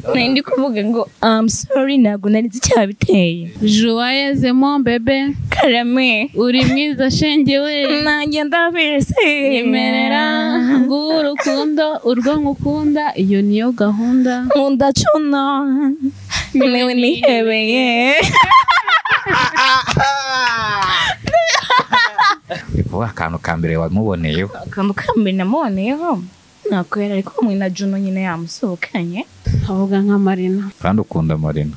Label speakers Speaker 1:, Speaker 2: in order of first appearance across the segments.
Speaker 1: Nari ndi kuvuga ngo I'm sorry, ntabwo nari nzi icyabiteye.
Speaker 2: Joyeuse mon bébé.
Speaker 1: Karame.
Speaker 2: Uri mwiza shenge we.
Speaker 1: Nanjye ndabizi.
Speaker 2: Nyemerera nguhe urukundo urwo ngukunda, iyo niyo gahunda.
Speaker 1: Nkunda cuno niwe nihebeye.
Speaker 3: Kuvuga akantu ka mbere wamuboneyeho.
Speaker 1: Akantu ka mbere namuboneyeho nako yari ari kumwe na Juno nyine yamusohokanye.
Speaker 2: Avuga nka Marina.
Speaker 3: Kandi ukunda Marina.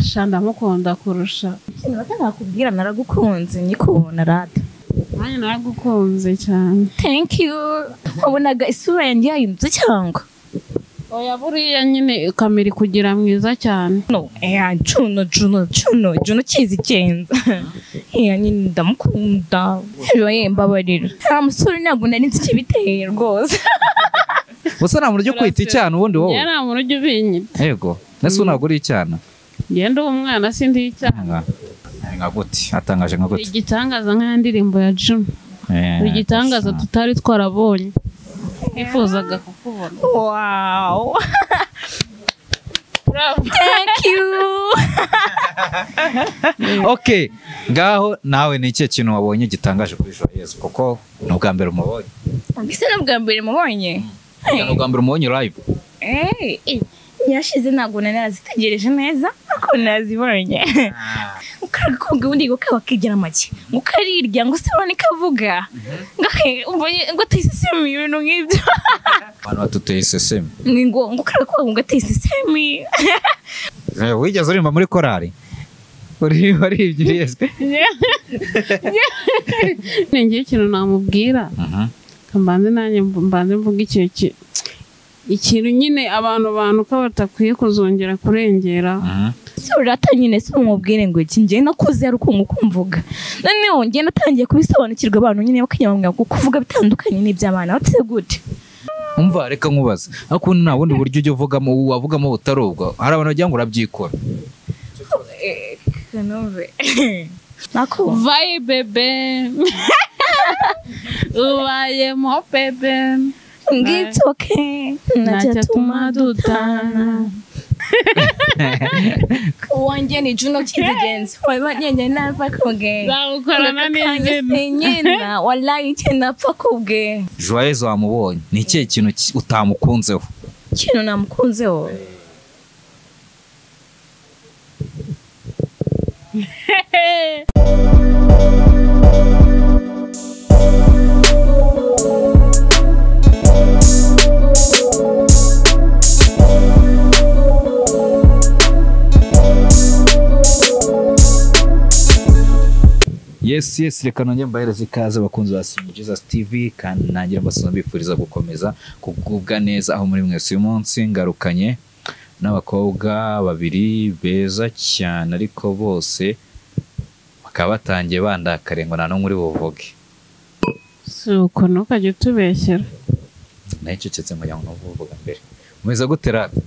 Speaker 2: Sha ndamukunda kurusha.
Speaker 1: Ikintu nakubwira, naragukunze nyikubona rata.
Speaker 2: Nanjye naragukunze cyane.
Speaker 1: Thank you. Wabonaga isura yanjye yahindutse cyangwa?
Speaker 2: Oya, buriya nyine kamera kugira mwiza cyane.
Speaker 1: No, Juno Juno Juno Juno kizigenza. Nyine ndamukunda. Joye mbabarira. Nta musore ntabwo nari nzi ikibiteye rwose.
Speaker 3: Gusa nta muntu ujya kwita icyana ubundi wowe.
Speaker 2: Njye nta muntu ujya ubinyita.
Speaker 3: Yego. Nese ntabwo uri icyana.
Speaker 2: Njye ndi umwana sindi icyana.
Speaker 3: Nka gute? Atangaje nka gute?
Speaker 2: Igitangaza nka ndirimbo ya Juno. Igitangaza tutari twarabonye. Nifuzaga kukubona.
Speaker 1: Wow.
Speaker 2: Bravo.
Speaker 1: Thank you.
Speaker 3: Okay, ngaho nawe ni ikihe kintu wabonye gitangaje kuri Joyeuse, kuko ni ubwa mbere umubonye?
Speaker 1: Mbese ni ubwa mbere mubonye?
Speaker 3: Ni ubwa mbere umubonye live?
Speaker 1: Nyashize ntabwo nari narazitegereje neza, ariko nazibonye. Ukagakobwa ubundi ngo kaba kigira make, ngo karirya, ngo se urabona kavuga, ngo ateye isesemi, ibintu nk'ibyo.
Speaker 3: Abantu batuteye isesemi.
Speaker 1: Ngo karagakobwa ngo ateye isesemi.
Speaker 3: Wigeze uririmba muri korali? Waribye?
Speaker 2: Ningiye ikintu namubwira. Mbanze nanjye mbanze mvuga ikintu nyine abantu ko batakwiye kuzongera kurengera.
Speaker 1: Rata nyine si umubwire ngo iki njye nakuze ari uko mvuga. Noneho njye natangiye kubisobanukirwa, abantu nyine bakanyamubwira ngo kuvuga bitandukanye n'iby'abana batse gute.
Speaker 3: Umva reka nkubaze, ariko nta bundi buryo ujya uvugamo wavugamo butarubwo, hari abantu bagira ngo urabyikora.
Speaker 1: Kanove. Nako.
Speaker 2: Vai bébé. Ubaye mo bébé.
Speaker 1: It's okay. Ntacyatuma dutana. Wanjye ni Juno kizigenza. Wabanye napfa kubwe.
Speaker 2: Nzagukorana n'izina.
Speaker 1: Wallahi icyo napfa kubwe.
Speaker 3: Joyeuse wamubonye. Ni ikihe kintu utamukunzeho?
Speaker 1: Ikintu namukunzeho.
Speaker 3: Yes, yes, reka nongere mbahereze ikaze abakunzi ba St. Jesus TV, kandi nangira mbasaba mbifuriza gukomeza kugubwa neza aho muri mwese. Uyu munsi ngarukanye n'abakobwa babiri beza cyane, ariko bose bakaba batangiye bandakare ngo nta n'umwe uri buvuge.
Speaker 2: Si uko ntukajye utubeshyera.
Speaker 3: Nayicecetse ngo ngira ngo uvuga mbere. Umeze gute rata?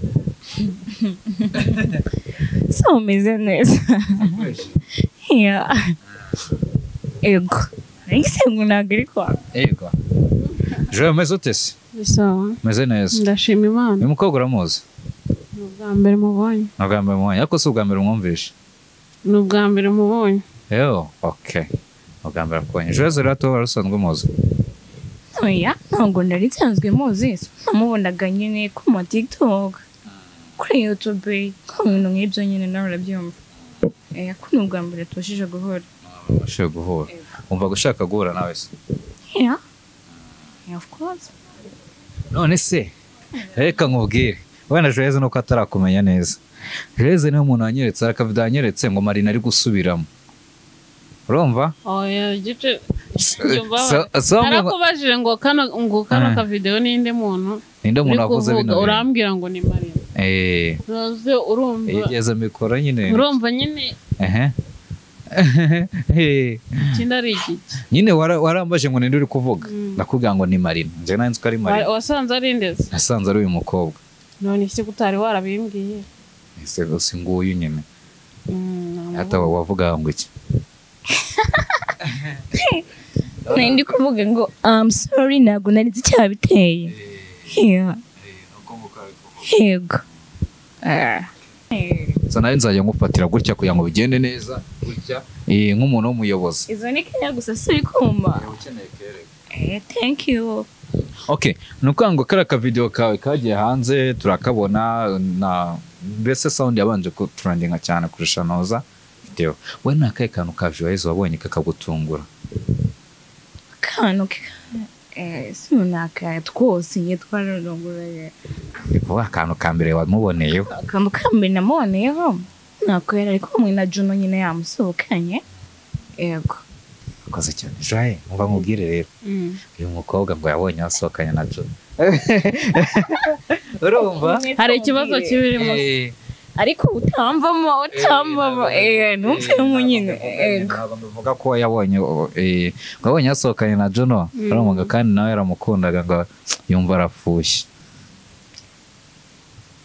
Speaker 1: So umeze neza. Yeah. Ego. Ese ngo ntabwo ari kwa.
Speaker 3: Ego. Joye umeze ute se?
Speaker 2: Sawa.
Speaker 3: Umeze neza.
Speaker 2: Ndashima Imana.
Speaker 3: Uyu mukobwa uramuzi?
Speaker 2: Ni ubwa mbere mubonye.
Speaker 3: Ni ubwa mbere mubonye, ariko si ubwa mbere umwumvishe?
Speaker 2: Ni ubwa mbere mubonye.
Speaker 3: Yo, okay. Ni ubwa mbere akubonye. Joyeuse rero wari usanzwe umuzi?
Speaker 1: Oya, ntabwo nari nsanzwe muzi. Namubonaga nyine ku ma TikTok, kuri YouTube, ku bintu nk'ibyo nyine nawe urabyumva. Ko ni ubwa mbere tubashije guhura.
Speaker 3: Ubashije guhura. Umva gushaka guhura nawe se?
Speaker 1: Yeah. Yeah, of course.
Speaker 3: None se, reka nkubwire. Wenda Joyeuse nuko atarakumenya neza. Joyeuse niwe muntu wanyeretse, akavido yanyeretse ngo Marina ari gusubiramo. Urumva?
Speaker 2: Oya, gice. Narakubajije ngo kano kavideo ninde muntu?
Speaker 3: Ninde muntu wavuze bino?
Speaker 2: Urambwira ngo ni Marina. Ntuzi urumva.
Speaker 3: Yigeze mikoro nyine.
Speaker 2: Urumva nyine. Ikindi ari iki?
Speaker 3: Nyine warambaje ngo ninde uri kuvuga. Ndakubwira ngo ni Marina. Nje nanzi ko ari Marina.
Speaker 2: Wasanze ari ndeze?
Speaker 3: Nasanze ari uyu mukobwa.
Speaker 2: None se gutari warabimbwiye?
Speaker 3: Ese si nguyu nyine. Hata wavuga ngo iki?
Speaker 1: Nari ndi kuvuga ngo I'm sorry, ntabwo nari nzi icyabiteye. Yego.
Speaker 3: So nawe nzajya ngufatira gutya kugira ngo bigende neza gutya, nk'umuntu w'umuyobozi.
Speaker 1: Izo ni keya gusa si kuma. Thank you.
Speaker 3: Okay, nukuvuga ngo kariya ka video kawe kagiye hanze turakabona, na mbese sound yabanje kutrendinga cyane kurusha noza video. We ni akahe kantu ka Joyeuse wabonye kakagutungura?
Speaker 1: Akantu sinaka twose ngiye twararongoranye.
Speaker 3: Ni kuvuga akantu ka mbere wamuboneyeho?
Speaker 1: Akantu ka mbere namuboneyeho nako yari ari kumwe na Juno nyine yamusohokanye. Yego.
Speaker 3: Akoze cyane. Joye, umva nkubwire rero. Uyu mukobwa ngo yabonye asohokanye na Juno. Urumva?
Speaker 2: Hari ikibazo kibirimo.
Speaker 1: Ariko utamvamo ntumvemo nyine.
Speaker 3: Ntabwo mbivuga ko yabonye ngo yabonye asohokanye na Juno, urumva kandi nawe yaramukundaga ngo yumva arafushye.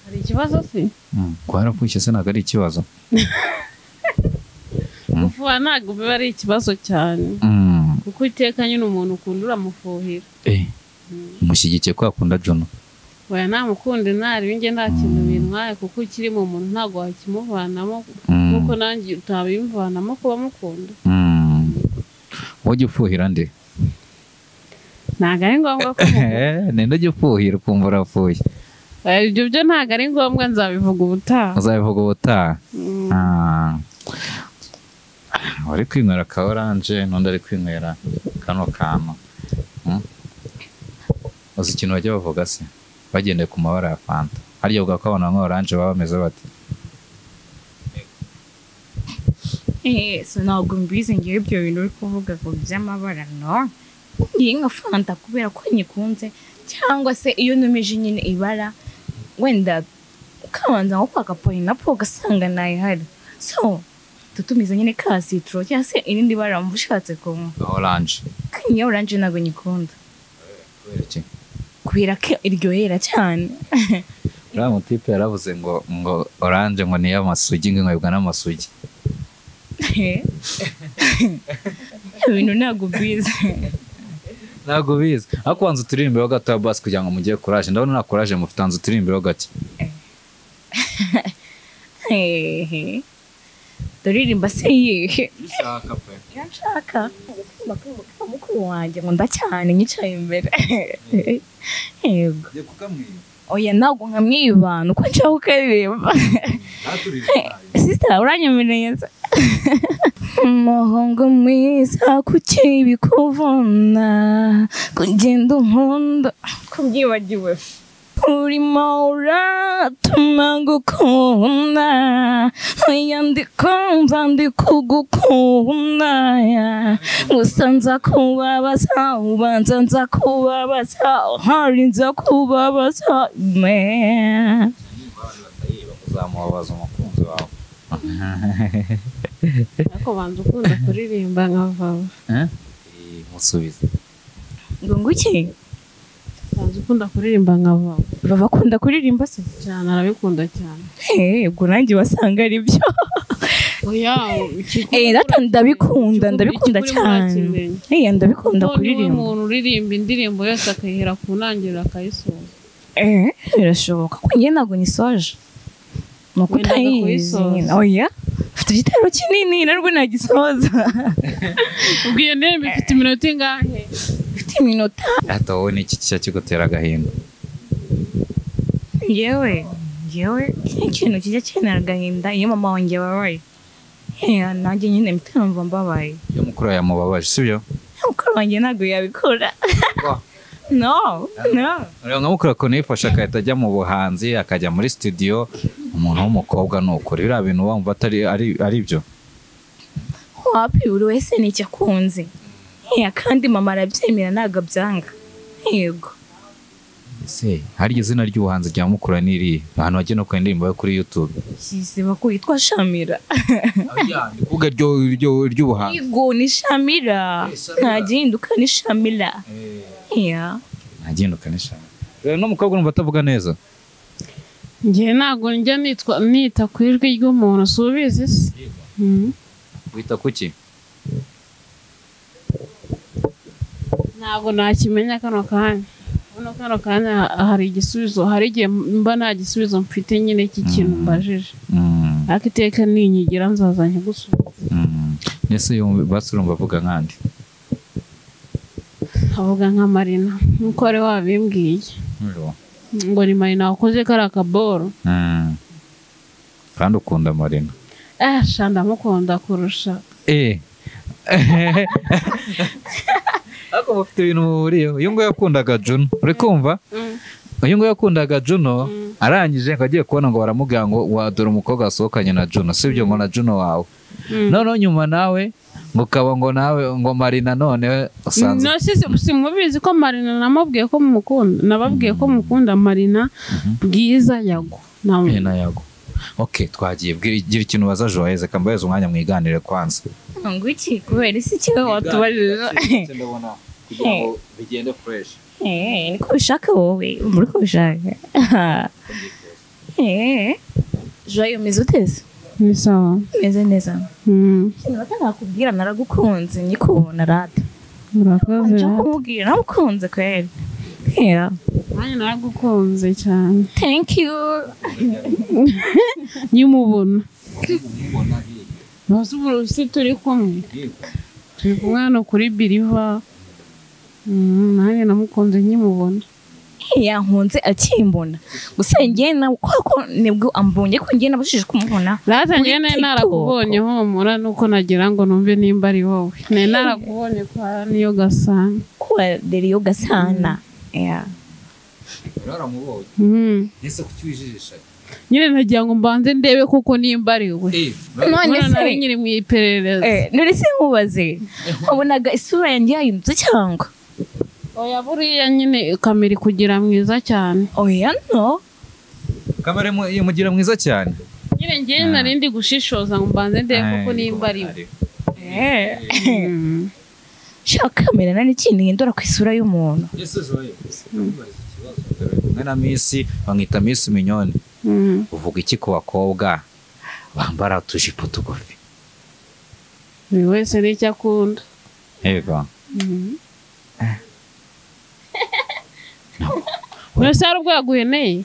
Speaker 2: Hari ikibazo se?
Speaker 3: Ko yarafushye se ntabwo ari ikibazo.
Speaker 2: Gufuha ntabwo biba ari ikibazo cyane. Kuko iteka nyine umuntu ukunda uramufuhira.
Speaker 3: Umushyigikiye ko akunda Juno?
Speaker 2: Oya, namukunde ntari njye nta kintu bintwaye, kuko ukiri mu muntu ntabwo wakimuvanamo, kuko nanjye utabimvanamo kuba mukunda.
Speaker 3: Wajya ufuhira nde?
Speaker 2: Ntabwo ari ngombwa ko
Speaker 3: ninde ujya ufuhira ukumva urafuye?
Speaker 2: Ibyo byo ntabwo ari ngombwa, nzabivuga ubutaha.
Speaker 3: Uzabivuga ubutaha. Wari kwinywera ka oranje n'undi ari kwinywera kano kantu. Uzi ikintu bajya bavuga se? Bagendeye ku mabara ya Fanta. Harya bavuga ko abantu banywa oranje baba bameze bate?
Speaker 1: So ntabwo mbizi ngewe ibyo bintu uri kuvuga ngo by'amabara, no. Ngiye nka Fanta kubera ko nyikunze, cyangwa se iyo ntumije nyine ibara wenda ukabanza nko kwaka pineapple ugasanga ntayihari. So tutumiza nyine ka citron cyangwa se irindi bara wumva ushatse kunywa.
Speaker 3: Oranje.
Speaker 1: Iyo oranje ntabwo nyikunda.
Speaker 3: Kubera iki?
Speaker 1: Kubera ko iryohera cyane.
Speaker 3: Uriya mutipe yaravuze ngo oranje ngo ni iy'amasugi, ngo inywebwa n'amasugi.
Speaker 1: Ibintu ntabwo mbizi.
Speaker 3: Ntabwo ubizi. Ariko wanze uturimbireho gato ya basi kugira ngo mugire courage. Ndabona nta courage mufite, wanze uturimbireho gake.
Speaker 1: Turirimba se yihe?
Speaker 3: Ushaka pe.
Speaker 1: Iyo nshaka. Mukuru wanjye nkunda cyane nyicaye imbere. Yego.
Speaker 3: Ugiye kukamwiba?
Speaker 1: Oya, ntabwo nkamwiba, nuko nshaka kukaririmba. Sister, uranyemereye? Umuhungu mwiza kuki bikuvuna kugenda unkunda kubyibagiwe. Urimo uratuma ngukunda, oya ndikumva ndikugukunda, gusa nza kubabaza, ubanza nza kubabaza, hari nza kubabaza me.
Speaker 3: Uzamubabaza umukunzi wawe.
Speaker 2: Ariko banza ukunda kuririmba nka Vava.
Speaker 3: Musubize.
Speaker 1: Ngo nguki?
Speaker 2: Banza ukunda kuririmba nka Vava.
Speaker 1: Vava akunda kuririmba se?
Speaker 2: Cyane, arabikunda cyane.
Speaker 1: Ubwo nanjye wasanga ari byo.
Speaker 2: Oya,
Speaker 1: ndabikunda, ndabikunda cyane. Ndabikunda kuririmba.
Speaker 2: Niwe muntu uririmba indirimbo yose akayihera ku ntangiriro akayisoza.
Speaker 1: Birashoboka ko njye ntabwo nisoje. Nuko utayizi. Oya, ufite igitero kinini narwo nagisoza.
Speaker 2: Ubwo iyo ndirimbo ifite iminota ingahe?
Speaker 1: Ifite iminota.
Speaker 3: Ata wowe ni iki kijya kigutera agahinda?
Speaker 1: Yewe ikintu kijya kintera agahinda iyo mama wanjye ababaye. Nanjye nyine mpita numva mbabaye.
Speaker 3: Iyo mukuru yamubabaje, sibyo?
Speaker 1: Mukuru wanjye ntabwo yabikora. No, no.
Speaker 3: Ureba nka mukuru ukuntu yifashe agahita ajya mu buhanzi, akajya muri studio, umuntu w'umukobwa ni ukuri. Biriya bintu wumva atari ari byo?
Speaker 1: Wapi, buri wese ni icyo akunze. Kandi mama arabyemera ntabwo abyanga. Yego.
Speaker 3: Se, hari izina ry'ubuhanzi rya mukuru ni irihe? Ahantu wagiye no kureba indirimbo yo kuri YouTube.
Speaker 1: Siba ko yitwa Shamira.
Speaker 3: Ni kuvuga ry'ubuhanzi.
Speaker 1: Yego, ni Shamira. Ntagihinduka ni Shamira.
Speaker 3: Ntagihinduka ni Shamira. Rero no mukobwa urumva atavuga neza?
Speaker 2: Njye ntabwo njya nita ku ijwi ry'umuntu, si ubizi se?
Speaker 3: Wita kuki?
Speaker 2: Ntabwo nakimenya kano kanya. Buno kano kanya hari igisubizo, hari igihe mba nta gisubizo mfite nyine cy'ikintu mbajije. Ariko iteka ninyigira nzaza nkigusubiza.
Speaker 3: Nese basurumva avuga nkandi?
Speaker 2: Avuga nka Marina nkuko wari wabimbwiye. Ngo ni Marina wakoze kariya kaboro.
Speaker 3: Kandi ukunda Marina?
Speaker 2: Sha ndamukunda kurusha.
Speaker 3: Ariko mufite ibintu muhuriyeho. Uyu nguyu yakundaga Juno, uri kumva? Uyu nguyu yakundaga Juno, arangije ngo agiye kubona ngo baramubwira ngo wadore umukobwa wasohokanye na Juno, sibyo ngo na Juno wawe. Noneho nyuma nawe ngo ukaba ngo nawe ngo Marina none usanzwe.
Speaker 2: No simubizi ko Marina namubwiye ko mukunda, nababwiye ko mukunda Marina Bwiza Yago.
Speaker 3: Na Yago. Okay, twagiye gira ikintu baza Joyeuse kambaye umwanya mwiganire kwanza.
Speaker 1: Ngo iki kubera isi kiwe watubajije.
Speaker 3: Ndabona kugira ngo bigende fresh.
Speaker 1: Niko bishaka wowe, muri ko bishaka. Joyeuse umeze ute?
Speaker 2: Ni sawa.
Speaker 1: Meze neza. Ikintu batanakubwira naragukunze nyikubona rata.
Speaker 2: Murakoze.
Speaker 1: Nje naragukunze kweli. Yeah.
Speaker 2: Nanjye naragukunze cyane.
Speaker 1: Thank you.
Speaker 2: Nyimubona. Nose si turi kumwe. Turi kumwe hano kuri Biriva. Nanjye namukunze nkimubona.
Speaker 1: Yankunze akimbona. Gusa njye na kuko nibwo ambonye ko njye nabashije kumubona.
Speaker 2: Rata njye narakubonye humura nuko nagira ngo numve nimba ari wowe. Ne narakubonye kwa niyo gasana.
Speaker 1: Kwa Deriyo gasana. Yeah.
Speaker 3: Naramubonye. Ese kucyujijisha.
Speaker 2: Nyine nagira ngo mbanze ndebe koko nimba ari we.
Speaker 1: None se
Speaker 2: nari nyiri mu iperereza.
Speaker 1: None se nkubaze. Wabonaga isura yanjye yahindutse cyangwa?
Speaker 2: Oya buriya nyine kamera kugira mwiza cyane.
Speaker 1: Oya no.
Speaker 3: Kamera imugira mwiza cyane.
Speaker 2: Nyine ngiye nari ndi gushishoza ngo mbanze ndebe koko nimba ari we.
Speaker 1: Shaka kamera nani kintu ihindura ku isura y'umuntu.
Speaker 3: Ese Joyeuse. Kumwe na Miss bamwita Miss Mignone. Uvuga iki ku bakobwa bambara utujipo tugufi?
Speaker 2: Buri wese n'icyo akunda.
Speaker 3: Yego.
Speaker 2: Wese hari ubwo yaguheneye?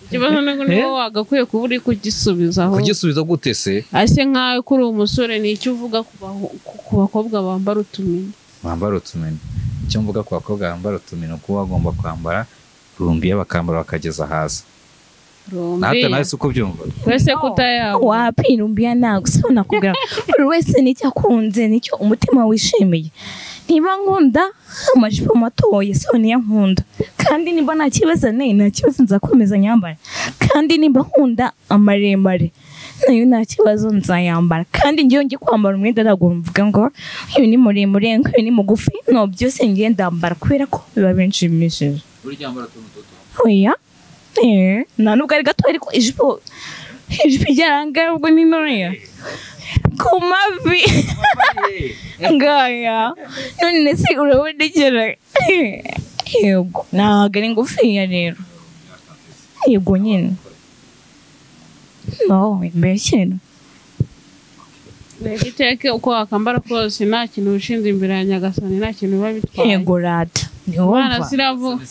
Speaker 2: Ikibazo ni wowe wagakwiye kuba uri kugisubizaho.
Speaker 3: Kugisubiza gute se?
Speaker 2: Ase nkawe kuri uwo musore ni icyo uvuga ku bakobwa bambara utumini?
Speaker 3: Bambara utumini. Icyo mvuga ku bakobwa bambara utumini uko bagomba kwambara rumbiya bakambara bakageza hasi. Nata nawe uko byumva.
Speaker 2: Wese kutayaba.
Speaker 1: Wapi rumbiya ntago se nakubwira. Buri wese nicyo akunze nicyo umutima wishimiye. Niba nkunda amajipo matoye so niya nkunda. Kandi nimba nta kibazo ne nta kibazo nzakomeza nyambara. Kandi nimba nkunda amaremare nayo nta kibazo nzayambara. Kandi ngiye ngiye kwambara umwenda ntabwo mvuga ngo uyu ni muremure uyu ni mugufi, no byose ngiye ndambara kubera ko biba binshimishije.
Speaker 3: Burya ambara utuntu duto.
Speaker 1: Oya. Nta nubwo ari gato ariko ijipo ijaranga ubwo ni ntoya. Ku mavi. Ngaya. None se urabona igera. Yego, ntabwo ari ngufiya rero. Yego nyine. No, mbese.
Speaker 2: Iteke uko wakambara kose nta kintu ushinze imbere ya Nyagasani nta kintu biba bitwaye.
Speaker 1: Yego rata.
Speaker 2: Imana siravuga.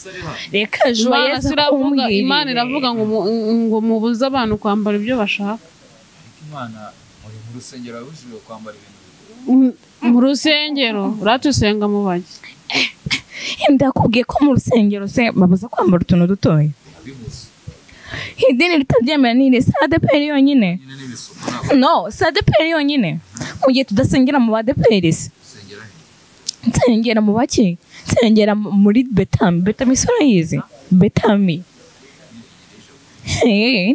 Speaker 1: Reka Joyeuse
Speaker 2: iravuga, Imana iravuga ngo mubuze abantu kwambara ibyo bashaka.
Speaker 3: Imana muri mu rusengero abujijwe kwambara ibintu.
Speaker 2: Mu rusengero uratusenga mu baki.
Speaker 1: Ndakubwiye ko mu rusengero se babuza kwambara utuntu dutoya. Idini ritabyemera ni SADPR yonyine. No, SADPR yonyine. Mu gihe tudasengera mu badeperi se. Nsengera mu baki? Nsengera muri Betami. Betami sura yizi. Betami.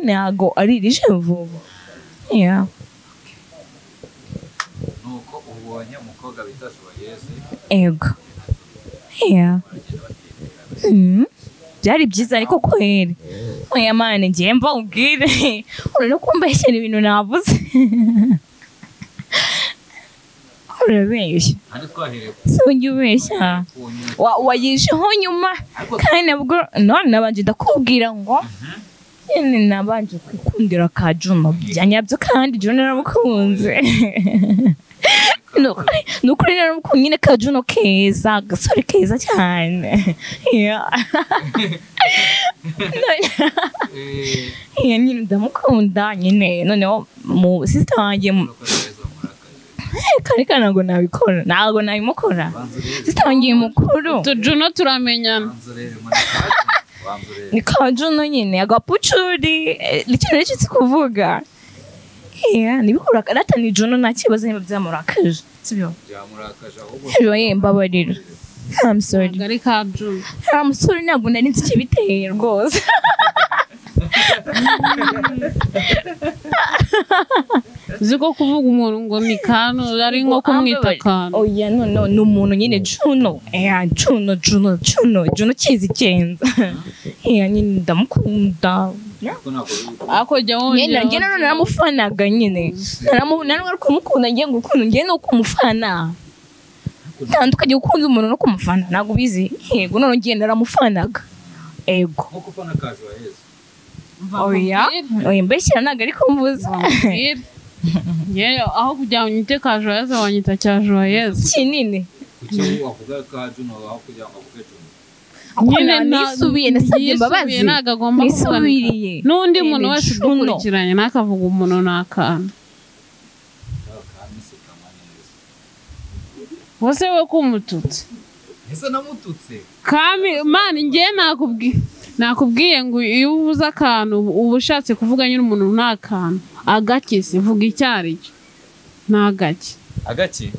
Speaker 1: Ntago ari irije vuba. Yeah.
Speaker 3: Nuko ubonye umukobwa bita Joyeuse.
Speaker 1: Ego. Yeah. Byari byiza ariko kweri. Oya mane ngiye mba ubwire. Uri no kumbeshyera ibintu navuze. Urabeshya. Sinjye ubeshya. Wayisheho nyuma kandi nabwo none nabanje ndakubwira ngo nyine nabanje kwikundira ka Juno byanyabyo kandi Juno naramukunze. Ni ukuri naramukunda nyine ka Juno keza, agasore keza cyane. Yeah. Yeah, nyine ndamukunda nyine, noneho mu sister wanjye kareka ntabwo nabikora, ntabwo nabimukora. Sister wanjye mukuru
Speaker 2: Juno turamenyana.
Speaker 1: Ni ka Juno nyine agapucuri, ikintu nicyo nzi kuvuga. Yeah, nibikora rata ni Juno nta kibazo niba byamurakaje, sibyo?
Speaker 3: Byamurakaje ahubwo.
Speaker 1: Joye mbabarira. I'm sorry.
Speaker 2: Ntabwo ari ka Juno.
Speaker 1: I'm sorry, ntabwo nari nzi ikibiteye rwose.
Speaker 2: Uzi ko kuvuga umuntu ngo ni kano ari nko kumwita kano.
Speaker 1: Oya no no, ni umuntu nyine Juno. Yeah, Juno Juno Juno Juno kizi icyenda. Yeah, nyine ndamukunda.
Speaker 2: Ako jya wongera.
Speaker 1: Njye none naramufanaga nyine. Nari kumukunda ngiye ngo urukundo ngiye no kumufana. Tandukanye gukunda umuntu no kumufana ntabwo ubizi. Yego none ngiye naramufanaga. Ego.
Speaker 3: Nko kufana kaje waheze.
Speaker 1: Oya, oya mbeshyira ntabwo ari kumbuza.
Speaker 2: Yewe aho kugira ngo unyite ka Joyeuse wanyita cya Joyeuse.
Speaker 1: Kinini.
Speaker 3: Kuki wavuga ka Juno aho kugira ngo avuge Juno?
Speaker 1: Nyine nisubiye nasabye imbabazi.
Speaker 2: Ntabwo agomba kuvuga. N'undi muntu wese udukurikiranye ntakavuga umuntu n'akana. Wose we kumututse.
Speaker 3: Ese namututse?
Speaker 2: Kami man ngiye nakubwiye. Nakubwiye ngo iyo uvuze akantu uba ushatse kuvuga nyine umuntu nta kantu agakise vuga icyari cyo ntagake
Speaker 3: agaki.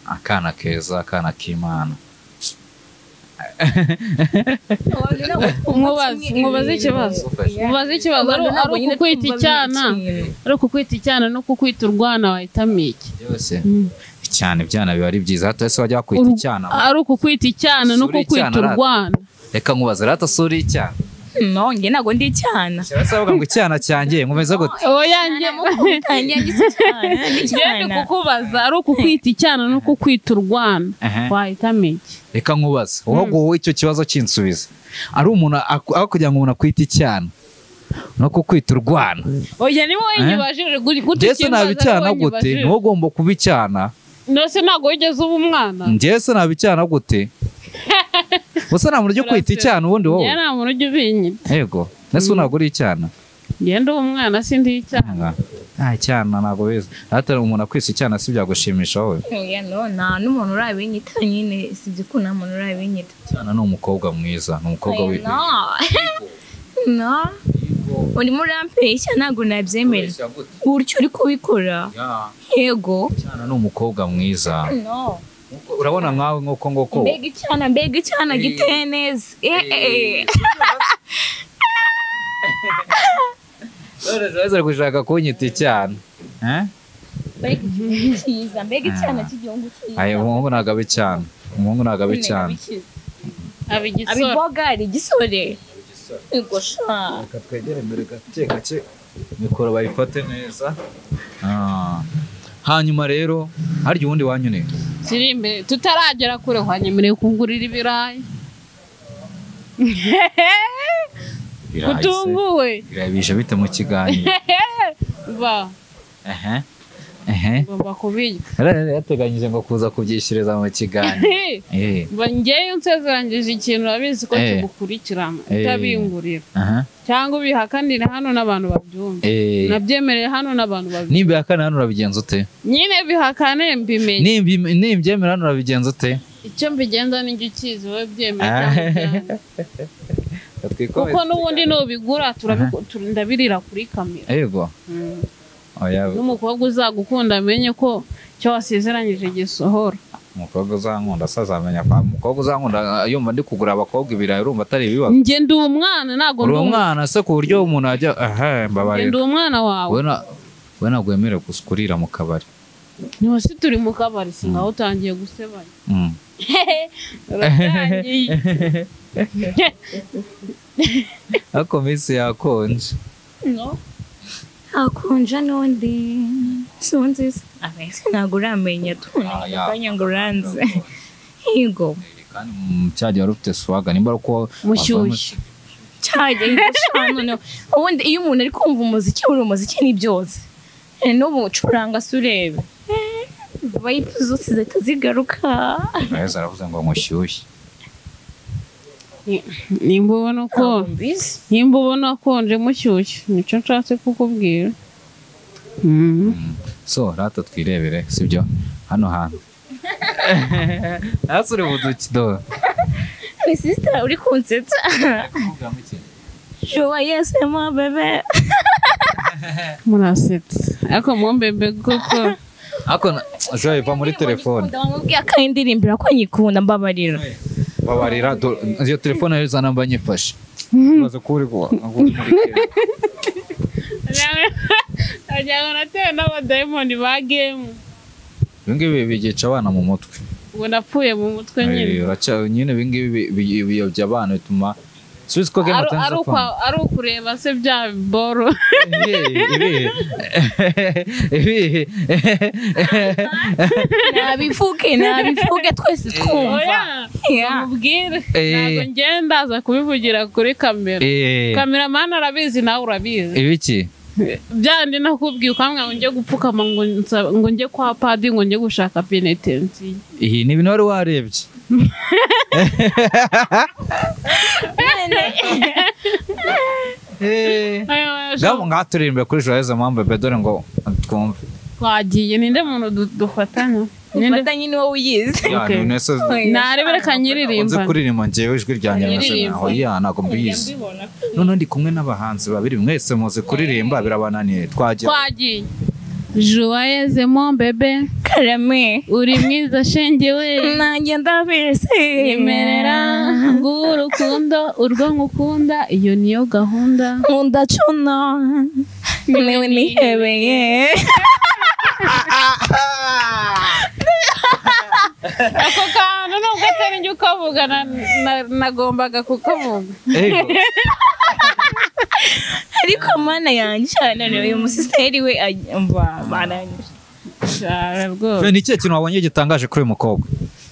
Speaker 3: Akana keza, akana k'Imana.
Speaker 2: Mubaze ikibazo, mubaze ikibazo. Ari ukukwita icyana, ari ukukwita icyana no kukwita urwana wahitamo iki?
Speaker 3: Byose cyane ibyana biba ari byiza, hato ese wajya kwita icyana.
Speaker 2: Ari ukukwita icyana no kukwita urwana.
Speaker 3: Reka nkubaze rata suri icyana.
Speaker 1: No, nge ntabwo ndi icyana.
Speaker 3: Cyangwa bavuga ngo icyana cyanjye nkomeza gute?
Speaker 2: Oya nge nge kukubaza ari ukukwita icyana no kukwita urwana wahitamo iki?
Speaker 3: Reka nkubaze wowe icyo kibazo kinsubiza. Ari umuntu aho kugira ngo umuntu akwite icyana no kukwita urwana.
Speaker 2: Oya ni wowe nyibajije gute?
Speaker 3: Ndetse nabicyana gute? Ni wowe ugomba kuba icyana.
Speaker 2: Nose ntabwo wigeze uba umwana.
Speaker 3: Njye se nabicyana gute? Gusa nta muntu ujya kwita icyana ubundi wowe.
Speaker 2: Njye nta muntu ujya ubinyita.
Speaker 3: Yego, nese ntabwo uri icyana.
Speaker 2: Njye ndi umwana sindi icyana.
Speaker 3: Ah, icyana ntabwo biza. Hatari umuntu akwisa icyana si byagushimisha wowe.
Speaker 1: Oya no, nta n'umuntu urabinyita nyine, sibyo ko nta muntu urabinyita.
Speaker 3: Icyana ni umukobwa mwiza, ni umukobwa wi.
Speaker 1: No. Urimo urampeshya ntabwo nabyemera. Gutyo uri kubikora. Yego.
Speaker 3: Icyana ni umukobwa mwiza.
Speaker 1: No.
Speaker 3: Urabona nkawe nk'uko ngoko.
Speaker 1: Mbega icyana giteye neza.
Speaker 3: None zaza gushaka kunyita icyana.
Speaker 1: Mbega igihugu cyiza, mbega icyana cy'igihugu cyiza.
Speaker 3: Ayo umuhungu ntabwo aba icyana. Umuhungu ntabwo aba icyana.
Speaker 2: Aba igisore.
Speaker 1: Aba ibogari, igisore. Yego sha.
Speaker 3: Reka twegere imbere gake gake mikoro bayifate neza. Hanyuma rero harya ubundi wanyu ni
Speaker 2: ziri imbere tutaragera kure wanyemereye kungurira ibirayi. Kutunguwe.
Speaker 3: Ibirayi bije bite mu kiganiro?
Speaker 2: Ba. Ngomba kubirya.
Speaker 3: Yateganyije ngo kuza kubyishyiriza mu kiganiro.
Speaker 2: Ba ngewe nsezeranyije ikintu urabizi ko kigukurikirana utabingurira. Cyangwa ubihakanire hano n'abantu babyumva. Nabyemereye hano n'abantu babyumva.
Speaker 3: Nimbihakana hano urabigenza ute?
Speaker 2: Nyine bihakane mbimenye.
Speaker 3: Nimbyemera hano urabigenza ute?
Speaker 2: Icyo mbigenza ni njye ukizi wowe byemera cyangwa kuko n'ubundi nubigura ndabirira kuri kamera.
Speaker 3: Yego.
Speaker 2: N'umukobwa uzagukunda amenye ko icyo wasezeranyije gisohora.
Speaker 3: Umukobwa uzankunda sazamenya kwa umukobwa uzankunda yumva ndi kugura abakobwa ibirayi urumva atari ibibazo.
Speaker 2: Njye ndi umwana ntabwo
Speaker 3: ndi umwana se ku buryo umuntu ajya mbabarira.
Speaker 2: Njye ndi umwana wawe.
Speaker 3: We ntabwo wemerewe kurira mu kabari.
Speaker 2: Niba si turi mu kabari singaho utangiye gusebanya. Uratangiye.
Speaker 3: Ako minsi yakonje.
Speaker 1: No. Hakonja n'undi sinzi ntabwo uramenya tubona ngo uranze. Yego.
Speaker 3: Kandi cyagiye wari ufite swaga nimba ari uko
Speaker 2: mushyushye
Speaker 1: cyagiye noneho ubundi iyo umuntu ari kumva umuziki buri umuziki ni byose. N'ubu curanga se urebe. Vibe zose zahita zigaruka.
Speaker 3: Joyeux aravuze ngo mushyushye.
Speaker 2: Nimba ubona ko nimba ubona konje mushyushye nicyo nshatse kukubwira.
Speaker 3: So rata twirebere sibyo hano hantu. Asure budukido.
Speaker 1: Ni sister uri kunsetsa. Joyeux mon bébé.
Speaker 2: Murasetse. Ariko mon bébé koko.
Speaker 3: Ako Joyeux va muri telefone.
Speaker 1: Ndamubwiye akayindirimbira ko nyikunda mbabarira.
Speaker 3: Babarira iyo telefone yari zanamba nyifashe. Baza kuri ko muri
Speaker 2: Ajya natewe n'abadayimoni ba game.
Speaker 3: Ibingibi bigica abana mu mutwe.
Speaker 2: Ubwo napfuye mu mutwe nyine.
Speaker 3: Uraca nyine ibingibi biyobya abana bituma Swiss ko game atanze
Speaker 2: ari ukureba se bya boro.
Speaker 3: Ibi
Speaker 1: Nabifuke twese twumva.
Speaker 2: Mubwire ntabwo ngenda aza kubivugira kuri kamera. Cameraman arabizi nawe urabizi.
Speaker 3: Ibiki?
Speaker 2: Byandi nakubwiye ukamwe ngo nje gupfukama ngo nje kwa padi ngo nje gushaka penitence.
Speaker 3: Iyi ni ibintu wari warebye. Ngabo ngaturirimbe kuri Joyeux mon bébé dore ngo twumve.
Speaker 2: Twagiye ninde muntu dufatanya?
Speaker 1: Dufatanye ni wowe uyizi.
Speaker 2: Narebe reka nyiririmba.
Speaker 3: Nzi kuririmba njyewe ijwi ryanjye naho ya ntago mbizi. None ndi kumwe n'abahanzi babiri mwese muzi kuririmba birabananiye. Twagiye.
Speaker 2: Joyeux mon bébé.
Speaker 1: Karame.
Speaker 2: Uri mwiza shenge we.
Speaker 1: Nanjye ndabizi.
Speaker 2: Nyemerera ngurukundo urwo ngukunda iyo niyo gahunda.
Speaker 1: Nkunda cuna. Niwe nihebeye.
Speaker 2: Ako kantu nubwo atari njye ukavuga nagombaga kukavuga.
Speaker 1: Ariko mana yanjye cyane uyu musisteri we baranyije.
Speaker 3: Rwose. Ni ikihe kintu wabonye gitangaje kuri uyu mukobwa?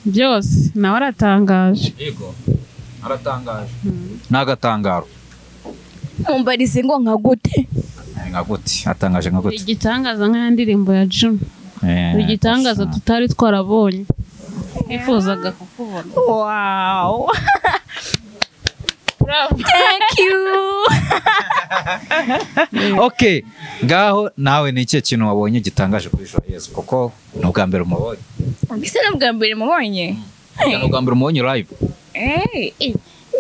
Speaker 2: Byose nawe aratangaje.
Speaker 3: Yego aratangaje. N'agatangaro.
Speaker 1: Mumbarize ngo nka gute?
Speaker 3: Nka gute? Atangaje nka gute?
Speaker 2: Igitangaza nka ndirimbo ya Juno. Igitangaza tutari twarabonye. Nifuzaga kukubona.
Speaker 1: Wow. Bravo. Thank you.
Speaker 3: Okay, ngaho nawe ni ikihe kintu wabonye gitangaje kuri Joyeux kuko ni ubwa mbere umubonye?
Speaker 1: Mbese ni ubwa mbere mubonye?
Speaker 3: Ni ubwa mbere umubonye live?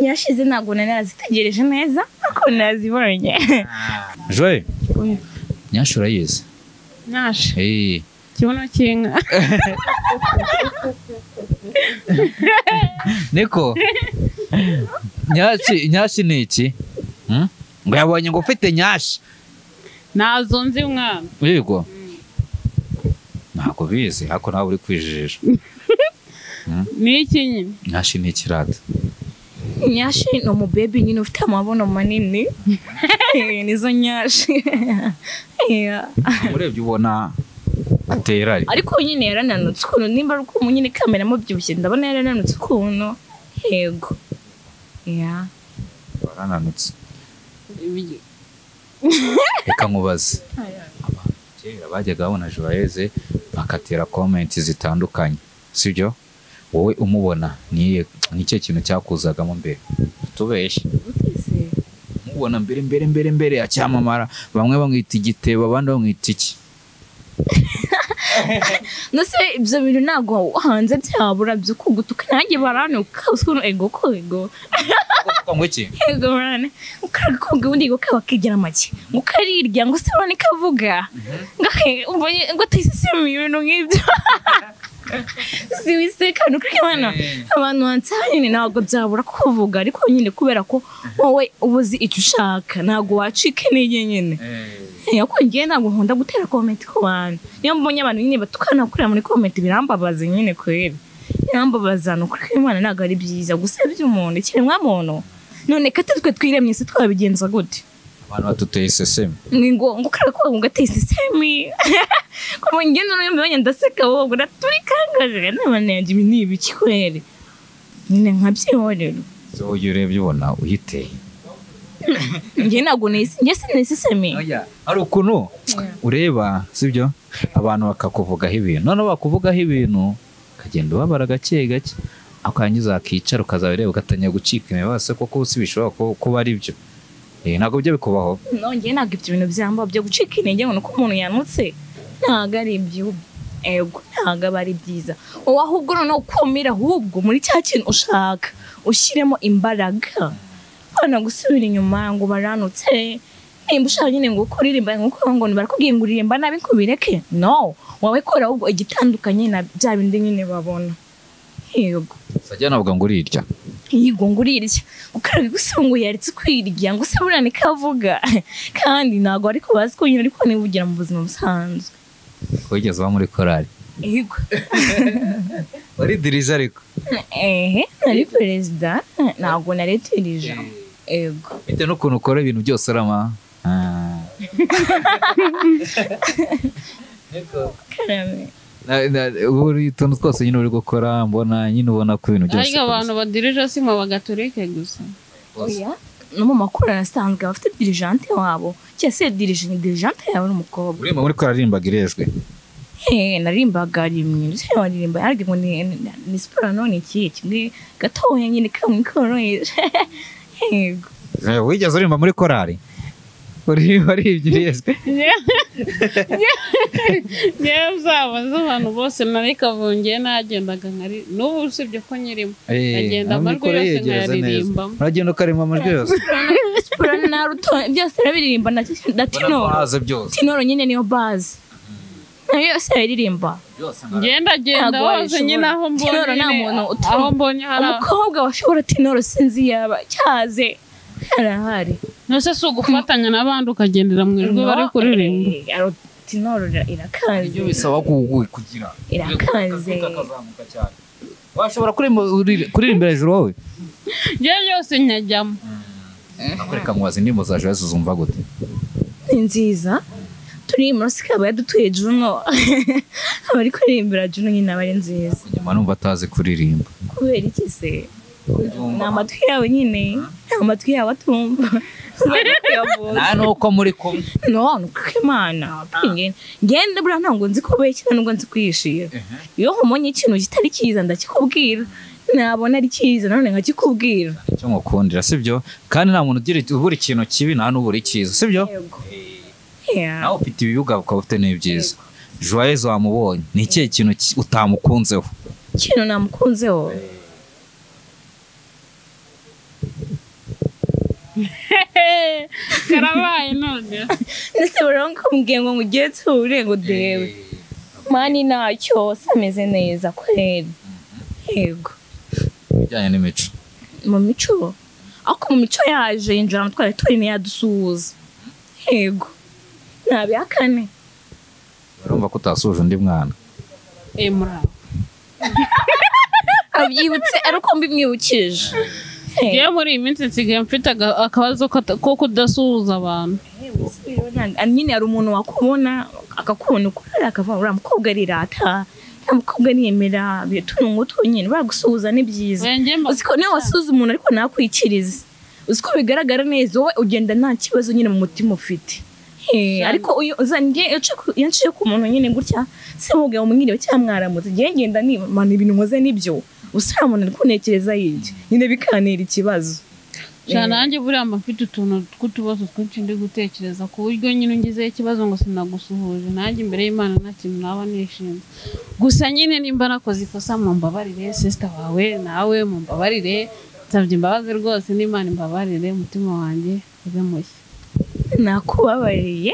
Speaker 1: Yashize ntabwo nari nazitegereje neza ariko nazibonye.
Speaker 3: Joyeux. Nyashi urayizi?
Speaker 2: Nyashi. Kibuno cy'inka.
Speaker 3: Niko. Nyashi ni iki? Ngo yabonye ngo ufite nyashi.
Speaker 2: Nazo nzi mwana.
Speaker 3: Yego. Ntabwo bizi ariko nawe uri kwijijisha.
Speaker 2: Ni iki nyine?
Speaker 3: Nyashi ni ikirata.
Speaker 1: Nyashi ni umubebi nyine ufite amabono manini. Nizo nyashi.
Speaker 3: Urebye ubona atera
Speaker 1: ariko nyine yarananutse ukuntu nimba ari uko nyine kamera mubyibushye ndabona yarananutse ukuntu. Yego. Yeah.
Speaker 3: Yarananutse. Reka nkubaze. Abantu kera bajyaga babona Joyeux bakatera comments zitandukanye, sibyo? Wowe umubona ni ikihe kintu cyakuzagamo mbere? Tubeshye. Mubona mbere mbere mbere mbere acyamamara bamwe bamwita igitebo abandi bamwita iki?
Speaker 1: Nose ibyo bintu ntago hanze byabura byo kugutuka nanjye baranuka ukuntu ego ko ego.
Speaker 3: Ngo iki?
Speaker 1: Ego barane. Ukagukonga ubundi ngo kabakigira make. Ngo karirya ngo se urane kavuga. Ngo tayisesemi ibintu nk'ibyo. Si wiseka nuko bana abantu hanze nyine ntabwo byabura kuvuga ariko nyine kubera ko wowe ubuzi icyo ushaka ntabwo wacika intege nyine. Yako ngiye ntabwo nkunda gutera comment ku bantu. Niyo mbonye abantu nyine batukana kurira muri comment birambabaza nyine kweri. Birambabaza nuko Imana ntabwo ari byiza gusebya umuntu ikiremwa muntu. None kate twe twiremye se twabigenza gute?
Speaker 3: Abantu batuteye sesemi.
Speaker 1: Ni ngo karako ngo gateye sesemi. Ko ngende no mbonye ndaseka wowe naturikangaje nabana yanjye ibi ni ibiki kweri. Nyine nkabyihorera.
Speaker 3: So urebye ubona uhiteye.
Speaker 1: Njye ntabwo nisi njye sinisisemi.
Speaker 3: Oya, hari ukuntu ureba sibyo abantu bakakuvugaho ibintu, noneho bakuvugaho ibintu ukagenda ubabara gake gake, akangiza akicara ukazabireba ugatangira gucika imibase koko si bishobora kuba ari byo. Ntabwo byo bikubaho.
Speaker 1: No, njye ntabwo ibyo bintu byamba byo gucika intege ngo nuko umuntu yanutse, ntabwo ari ibyo. Ego, ntabwo aba ari byiza. Wowe ahubwo noneho ukumira ahubwo muri cya kintu ushaka ushyiremo imbaraga, hano gusubira inyuma ngo baranutse. Nimba ushaka nyine ngo ukuririmba nkuko ngo barakubwiye ngo uririmba nabi kubireke, no, wowe kora ahubwo igitandukanye na bya bindi nyine babona. Yego.
Speaker 3: Sajya navuga ngo urirya.
Speaker 1: Yego ngo urirya. Ukaraga gusungu yaritse kwirya ngo se burane kavuga. Kandi ntago ariko bazi ko nyine ariko nibugira mu buzima busanzwe.
Speaker 3: Wigeze uba muri korali?
Speaker 1: Yego.
Speaker 3: Wari dirije ariko?
Speaker 1: Nari perezida, ntago naretirije. Yego.
Speaker 3: Bitewe n'ukuntu ukora ibintu byose arama.
Speaker 1: Karame.
Speaker 3: Uri utuntu twose nyine uri gukora mbona nyine ubona ko ibintu byose.
Speaker 2: Ariko abantu badirije si mu bagatolike gusa.
Speaker 1: Oya, no mu makuru asanzwe bafite dirigente wabo. Cyese dirige ni dirigente yawe n'umukobwa.
Speaker 3: Uri muri koraririmbaga irejwe?
Speaker 1: Narimbaga rimwe. Ndetse waririmba ariko ngo ni soprano ni iki kimwe gatoya nyine kamwe koroheje. Yego.
Speaker 3: Wigeze uririmba muri korali? Uri waribye?
Speaker 2: Yewe uzabaza abantu bose nari kavungiye nagendaga nkari n'ubu usibye ko nyirimo agenda amajwi yose nkayaririmbamo.
Speaker 3: Uragenda ukarima amajwi yose.
Speaker 1: Soprano na alto byose nabiririmba na tinoro. Tinoro nyine niyo base. Nayo yose yaririmba.
Speaker 2: Ngenda genda hose nyine aho mbonye aho mbonye hari
Speaker 1: umukobwa washobora tinoro sinzi yaba cyaze harahari.
Speaker 2: Nose si ugufatanya n'abandi ukagendera mu ijwi bari kuririmba.
Speaker 1: Tinoro irakaze.
Speaker 3: Ibyo bisaba kugira.
Speaker 1: Irakaze.
Speaker 3: Washobora kuririmbira hejuru wowe?
Speaker 2: Njye yose nyajyamo.
Speaker 3: Akoreka mubaze indirimbo za Joyeuse uzumva gute?
Speaker 1: Ni nziza. Turi muri sikaba yadutuye Juno. Abari kuririmbira Juno nyine abari nziza.
Speaker 3: Nyuma numva atazi kuririmba.
Speaker 1: Kubera iki se? Ni amatwi yawe nyine, amatwi yawe atumva.
Speaker 3: Nta nuko muri kumwe.
Speaker 1: No, nuko Imana. Ngende buriya ntabwo nzi kubeshya nubwo nzi kwishira. Iyo nkumonye ikintu kitari cyiza ndakikubwira. Nabona ari cyiza nanone nkakikubwira.
Speaker 3: Icyo ngukundira sibyo? Kandi nta muntu ugira ubura ikintu kibi nta n'ubura icyiza, sibyo? Nawe ufite ibibuga ukaba ufite n'ibyiza. Joyeuse wamubonye, ni ikihe kintu utamukunzeho?
Speaker 1: Ikintu namukunzeho?
Speaker 2: Karabaye none.
Speaker 1: Nese barankumbwiye ngo mugiye ture ngo dewe. Mani ntacyo sameze neza kweri. Yego.
Speaker 3: Bijyanye n'imico.
Speaker 1: Mu mico? Ako mu mico yaje yinjira mutware turi ne yadusuhuza. Yego. Nabihakane.
Speaker 3: Barumva ko utasuje undi mwana.
Speaker 2: Muraho.
Speaker 1: Abyibutse ariko mbimwibukije.
Speaker 2: Ngewe muri iyi minsi nsigaye mfite akabazo ko kudasuhuza abantu.
Speaker 1: Nyine hari umuntu wakubona akakubona ukurara akavuga uriya mukobwa arirata, uriya mukobwa niyemera, utuntu nk'utwo nyine bagusuhuza ni byiza. Uziko niyo wasuhuza umuntu ariko ntakwikirize, uziko bigaragara neza wowe ugenda nta kibazo nyine mu mutima ufite. Ariko iyo nciye ku muntu nyine gutya simubwira umwiriwe cyangwa mwaramutse, ngewe ngenda nimana ibintu nkoze nibyo. Usura umuntu ari kuntekereza yibyo nyine bikanira ikibazo.
Speaker 2: Nanjye buriya mba mfite utuntu tw'utubazo twinshi ndi gutekereza ku buryo nyine ngizeho ikibazo ngo sinagusuhuje, nanjye imbere y'Imana nta kintu naba nishinze. Gusa nyine nimba nakoze ikosa mumbabarire, sister wawe nawe mumbabarire, nsabye imbabazi rwose n'Imana imbabarire, umutima wanjye ube mushya.
Speaker 1: Nakubabariye.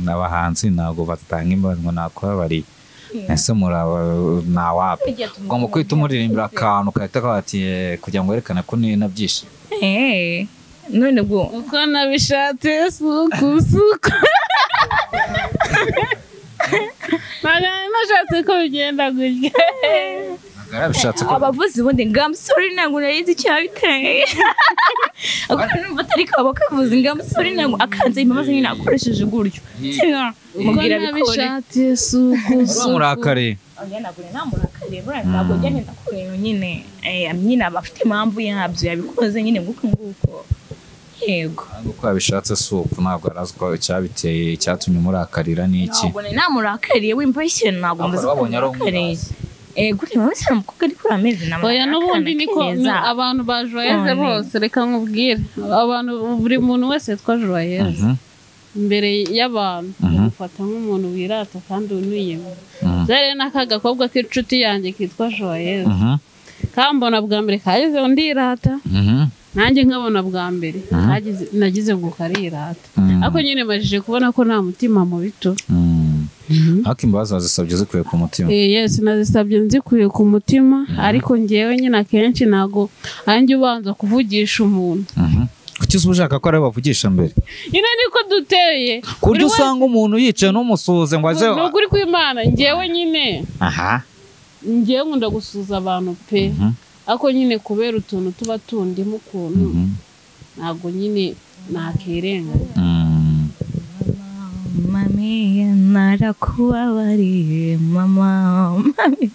Speaker 3: Abahanzi ntabwo batanga imbabazi ngo nakubabariye. Ese muraba nawapi ugomba kwita umuririmbira akantu kahita kabati kugira ngo werekane ko ni nabyishimo.
Speaker 1: None bwo
Speaker 2: uko nabishatse suku suku. Nashatse ko bigenda gutya.
Speaker 1: Abavuzi ubundi ngo I'm sorry ntabwo nari nzi icyabiteye. Numva atari kabo kavuze ngo I'm sorry ntabwo akanze imbabazi nyine akoresheje gutyo.
Speaker 2: Mubwira bikore.
Speaker 3: Murakare.
Speaker 1: Oya ntabwo namurakare. Namurakariye buriya ntabwo njya nenda ku bintu nyine nyine aba afite impamvu yabyo yabikoze nyine nguko nguko. Yego.
Speaker 3: Ntabwo uko yabishatse si uko, ntabwo arazi ko icyabiteye icyatumye umurakarira ni iki.
Speaker 1: Ntabwo namurakariye w'imbeshye ntabwo
Speaker 3: Ariko
Speaker 1: mvuze ko
Speaker 3: wabonye ari
Speaker 1: namurakariye.
Speaker 3: umwirasi.
Speaker 1: Gute mama umukobwa ari kuri amezi
Speaker 2: Oya n'ubundi niko abantu ba Joyeuse bose reka nkubwire abantu buri muntu wese yitwa Joyeuse imbere y'abantu umufata nk'umuntu wirata kandi uniyemera. Byari n'aka gakobwa k'inshuti yanjye kitwa Joyeuse kambona bwa mbere kageze ndirata nanjye nkabona bwa mbere nagize ngo karirata ariko nyine majije kubona ko nta mutima mubi tu.
Speaker 3: Ariko imbabazi wazisabye zikuye ku mutima?
Speaker 2: Yes, nazisabye nzikuye ku mutima ariko ngewe nyine akenshi ntago anjye ubanza kuvugisha umuntu.
Speaker 3: Kuki uba ushaka ko ari bavugisha mbere?
Speaker 2: Nyine niko duteye.
Speaker 3: Ku buryo usanga umuntu yicaye n'umusuhuze ngo aze.
Speaker 2: Ni ukuri kw'Imana ngewe nyine. Ngewe nkunda gusuhuza abantu pe. Ariko nyine kubera utuntu tuba tundimo ukuntu ntabwo nyine nakirenga.
Speaker 1: Mami narakubabariye mama mami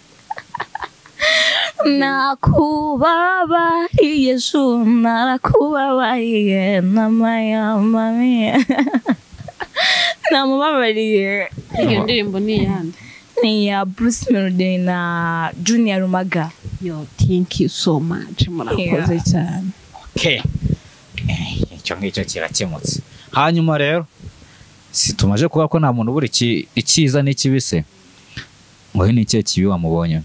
Speaker 1: nakubabariye shu narakubabariye mama ya mami namubabariye.
Speaker 2: Iyo ndirimbo ni iyande?
Speaker 1: Ni ya Bruce Melody na Junior Rumaga.
Speaker 2: Yo, thank you so much, murakoze cyane.
Speaker 3: Okay. Icyo ngicyo kirakemutse. Hanyuma rero si tumaje kuba ko nta muntu ubura icyiza n'ikibise ngo ni ikihe kibi wamubonye?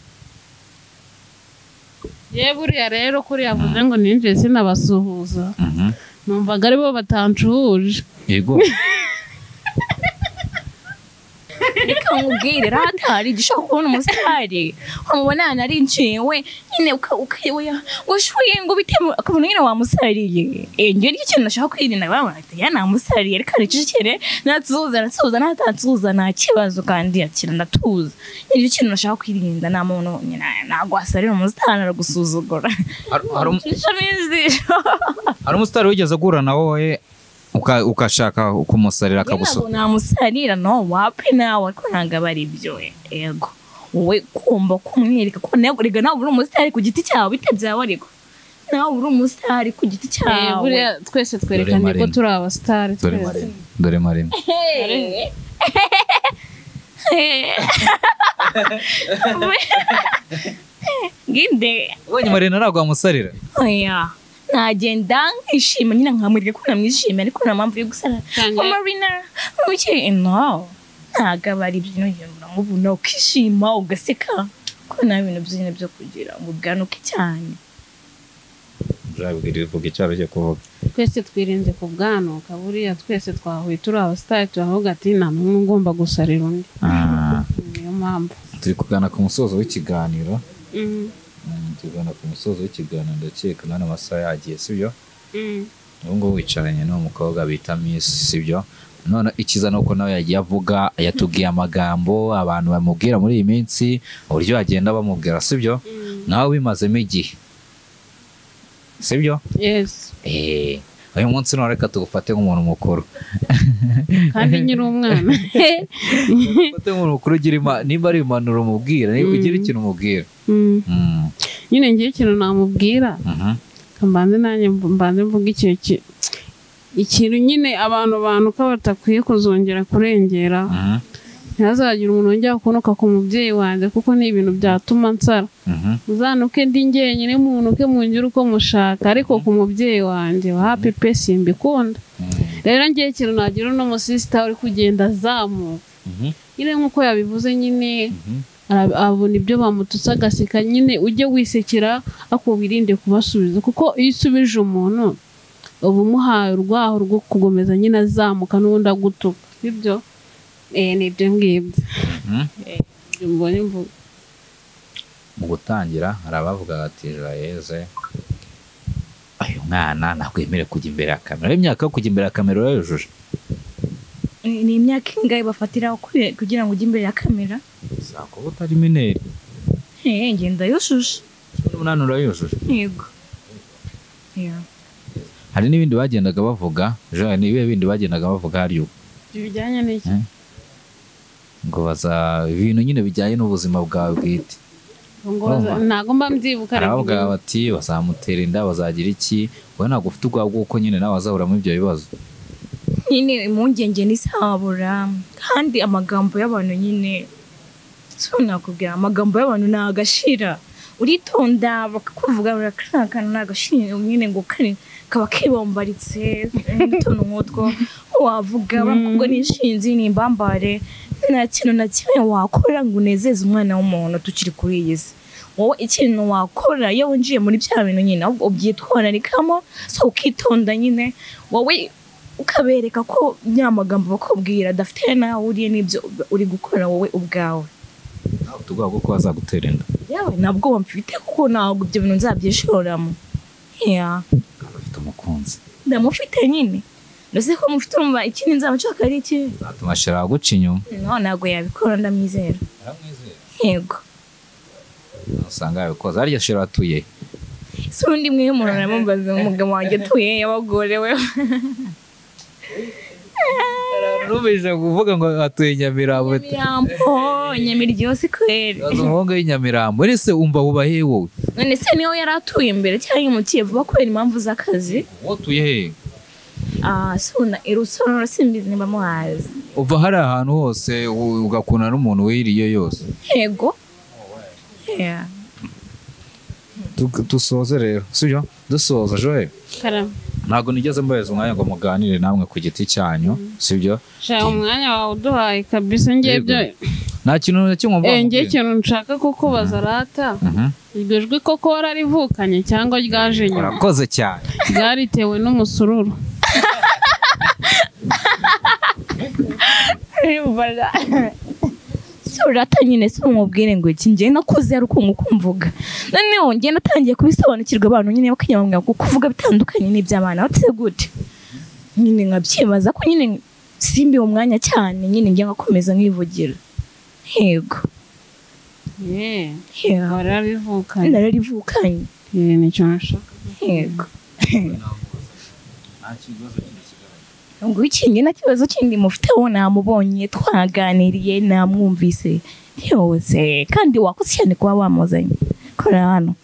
Speaker 2: Ye buriya rero kuri yavuze ngo ninjiye sinabasuhuza numvaga aribo batancuhuje.
Speaker 3: Yego.
Speaker 1: Reka nkubwire rata hari igihe ushobora kubona umusitari wamubona nari nshiwe nyine ushuye ngo bitemo akabona nyine wamusariye. Njye nicyo kintu nashaka kwirinda babona ati ya namusariye reka nicecekere natsuza natsuza natatsuza nta kibazo kandi yakira ndatuza. Nicyo kintu nashaka kwirinda nta muntu nyine ntabwo wasarira umusitari aragusuzugura.
Speaker 3: Hari umusitari wigeze guhura na wowe ukashaka kumusarira akagusuka?
Speaker 1: Namusarira no wapi nawe ko ntabwo aba ari byo. Yego wowe kumva kumwereka ko rega nawe uri umusitari ku giti cyawe bite byawe ariko nawe uri umusitari ku giti cyawe.
Speaker 2: Buriya twese twerekanye ko turi abasitari twese.
Speaker 3: Dore Marina.
Speaker 1: Nginde.
Speaker 3: Ubonye Marina ntabwo wamusarira?
Speaker 1: Oya. Nagenda nkishima nyine nkamwereka ko namwishimiye ariko nta mpamvu yo gusara. Marina muke no ntabwo aba ari ibyo uramubona ukishima ugaseka ko nta bintu byine byo kugira ngo ubwanuke cyane.
Speaker 3: Nzabwira ivuga icyo agiye kuvuga.
Speaker 2: Twese twirinze kubwanuka buriya twese twahuye turi abasitari turavuga ati nta n'umwe ugomba gusarira undi. Niyo mpamvu
Speaker 3: turi kugana ku musozo w'ikiganiro. Tugana ku musozo w'ikiganiro ndakeka none amasaha yagiye sibyo? Ubu ngubu wicaranye n'uwo mukobwa bita Miss sibyo? None ikiza nuko nawe yagiye avuga yatubwiye amagambo abantu bamubwira muri iyi minsi uburyo bagenda bamubwira sibyo? Nawe bimazemo igihe sibyo?
Speaker 2: Yes.
Speaker 3: Uyu munsi none reka tugufate nk'umuntu mukuru
Speaker 2: kandi nyiri umwana.
Speaker 3: Ufate nk'umuntu mukuru ugira nimba ari impanuro umubwira niba ugira ikintu umubwira.
Speaker 2: Nyine ngiye ikintu namubwira mbanze nanjye mbanze mvuga ikintu nyine abantu ko batakwiye kuzongera kurengera ntihazagire umuntu wongera kunuka ku mubyeyi wanjye kuko ni ibintu byatuma nsara. Uzanuke ndi njyenyine munuke mungire uko mushaka ariko ku mubyeyi wanjye wapi pe simbikunda. Rero ngiye ikintu nagira uno musisita uri kugenda azamuka nyine nk'uko yabivuze nyine abona ibyo bamututse agaseka nyine ujye wisekera ariko wirinde kubasubiza kuko iyo usubije umuntu uba umuhaye urwaho rwo kugomeza nyine azamuka n'ubundi agutuka sibyo? Ni ibyo ngibyo. Mbonye mvuga
Speaker 3: mu gutangira hari abavuga bati Joyeuse uyu mwana ntabwo yemerewe kujya imbere ya kamera. Imyaka yo kujya imbere ya kamera urayujuje?
Speaker 1: Ni imyaka ingahe bafatiraho kugira ngo ujye imbere ya kamera?
Speaker 3: Kuba utari mineri.
Speaker 1: Ngenda yujuje.
Speaker 3: 18 urayujuje?
Speaker 1: Yego.
Speaker 3: Hari n'ibindi bagendaga bavuga, Joye ni ibihe bindi bagendaga bavuga hariyo?
Speaker 2: Bijyanye n'iki?
Speaker 3: Ngo baza ibintu nyine bijyanye n'ubuzima bwawe bwite.
Speaker 2: Ntabwo mba mbyibuka.
Speaker 3: Aravuga bati bazamutera inda bazagira iki, wowe ntabwo ufite ubwoba bw'uko nyine nawe azahura muri ibyo bibazo?
Speaker 1: Nyine impungenge ntizabura, kandi amagambo y'abantu nyine so nakubwira amagambo y'abantu ntagashira, uritonda bakakuvuga barakana ntagashira nyine ngo kaba kibombaritse n'utuntu nk'utwo wavuga bakubwo n'inshinzi n'imbambare. Nta kintu na kimwe wakora ngo unezeze umwana w'umuntu tukiri kuri iyi si. Wowe ikintu wakora iyo winjiye muri bya bintu nyine ahubwo ubyitwararikamo, so ukitonda nyine wowe ukabereka ko nya magambo bakubwira adafite nawe uriye n'ibyo uri gukora wowe ubwawe.
Speaker 3: Ntabwo ubwoba bwo ko bazagutera inda?
Speaker 1: Yewe ntabwo mfite kuko ntabwo ibyo bintu nzabyishoramo. Yeah.
Speaker 3: Ufite umukunzi?
Speaker 1: Ndamufite nyine. Ndetse ko mufite urumva ikindi nzaba nshaka ari iki?
Speaker 3: Zatuma Shera aguca inyuma.
Speaker 1: No, ntabwo yabikora ndamwizera.
Speaker 3: Aramwizera?
Speaker 1: Yego.
Speaker 3: Usanga yabikoze. Harya Shera atuye?
Speaker 1: Si undi mwe umuntu aramumbaza umugabo wanjye atuye y'abagore we.
Speaker 3: Numvise kuvuga ngo atuye Nyamirambo.
Speaker 1: Nyamirambo, Nyamiryosi kweri.
Speaker 3: Umuhungu w'inyamirambo. Ese umva wubahe wowe?
Speaker 1: None se niyo yari atuye imbere cyangwa yimukiye vuba kubera impamvu z'akazi?
Speaker 3: Wowe utuye he?
Speaker 1: Suna irusoro simbizi niba muhazi.
Speaker 3: Uva hari ahantu hose ugakuna n'umuntu wiriye yose.
Speaker 1: Yego. Yeah.
Speaker 3: Dusoze rero, sibyo? Dusoza Joel.
Speaker 2: Karame.
Speaker 3: Ntabwo nigeze mbahereza umwanya ngo muganire namwe ku giti cyanyu, sibyo?
Speaker 2: Shaka umwanya wawe uduhaye kabisa ngiye byo.
Speaker 3: Nta kintu na kimwe mvuga.
Speaker 2: Ngiye ikintu nshaka kukubaza rata. Iryo jwi koko wararivukanye cyangwa ryaje nyuma?
Speaker 3: Urakoze cyane.
Speaker 2: Ryaritewe n'umusururu.
Speaker 1: Surata nyine si umubwire ngo iki ngiye nakuze ari ukuntu kumvuga. Noneho ngiye natangiye kubisobanukirwa abantu nyine bakanyamwanga kuvuga bitandukanye n'iby'abana batse gute. Nyine nkabyibaza ko nyine simbi umwanya cyane nyine ngiye ngakomeza nkivugira. Yego.
Speaker 2: Yeah. Wararivukanye.
Speaker 1: Nararivukanye.
Speaker 2: Nicyo nshaka.
Speaker 1: Yego. Ngo iki nta kibazo kindi mufiteho, namubonye twaganiriye namwumvise yose, kandi wakoze cyane kuba wamuzanye. Kora hano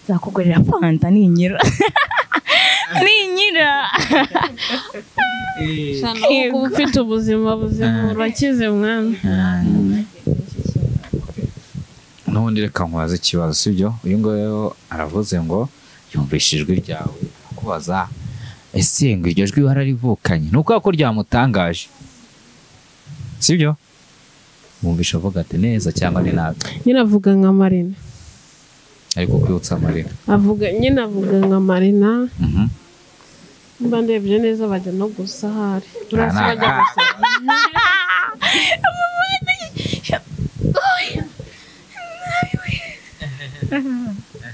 Speaker 1: nzakugurira fanta ninyira. Ninyira.
Speaker 2: Shana uko ufite ubuzima buzima urakize mwana.
Speaker 3: N'ubundi reka nkubaze ikibazo, sibyo? Uyu nguyu aravuze ngo yumvise ijwi ryawe akubaza ese ngo iryo jwi wararivukanye, nuko ko ryamutangaje, sibyo? Mwumvisha avuga ati neza cyangwa ni nabi?
Speaker 2: Nyine avuga nka Marina.
Speaker 3: Ariko kwibutsa Marina.
Speaker 2: Avuga nyine avuga nka Marina. Mba ndebye neza bajya no gusa hari. Urasi bajya gusa.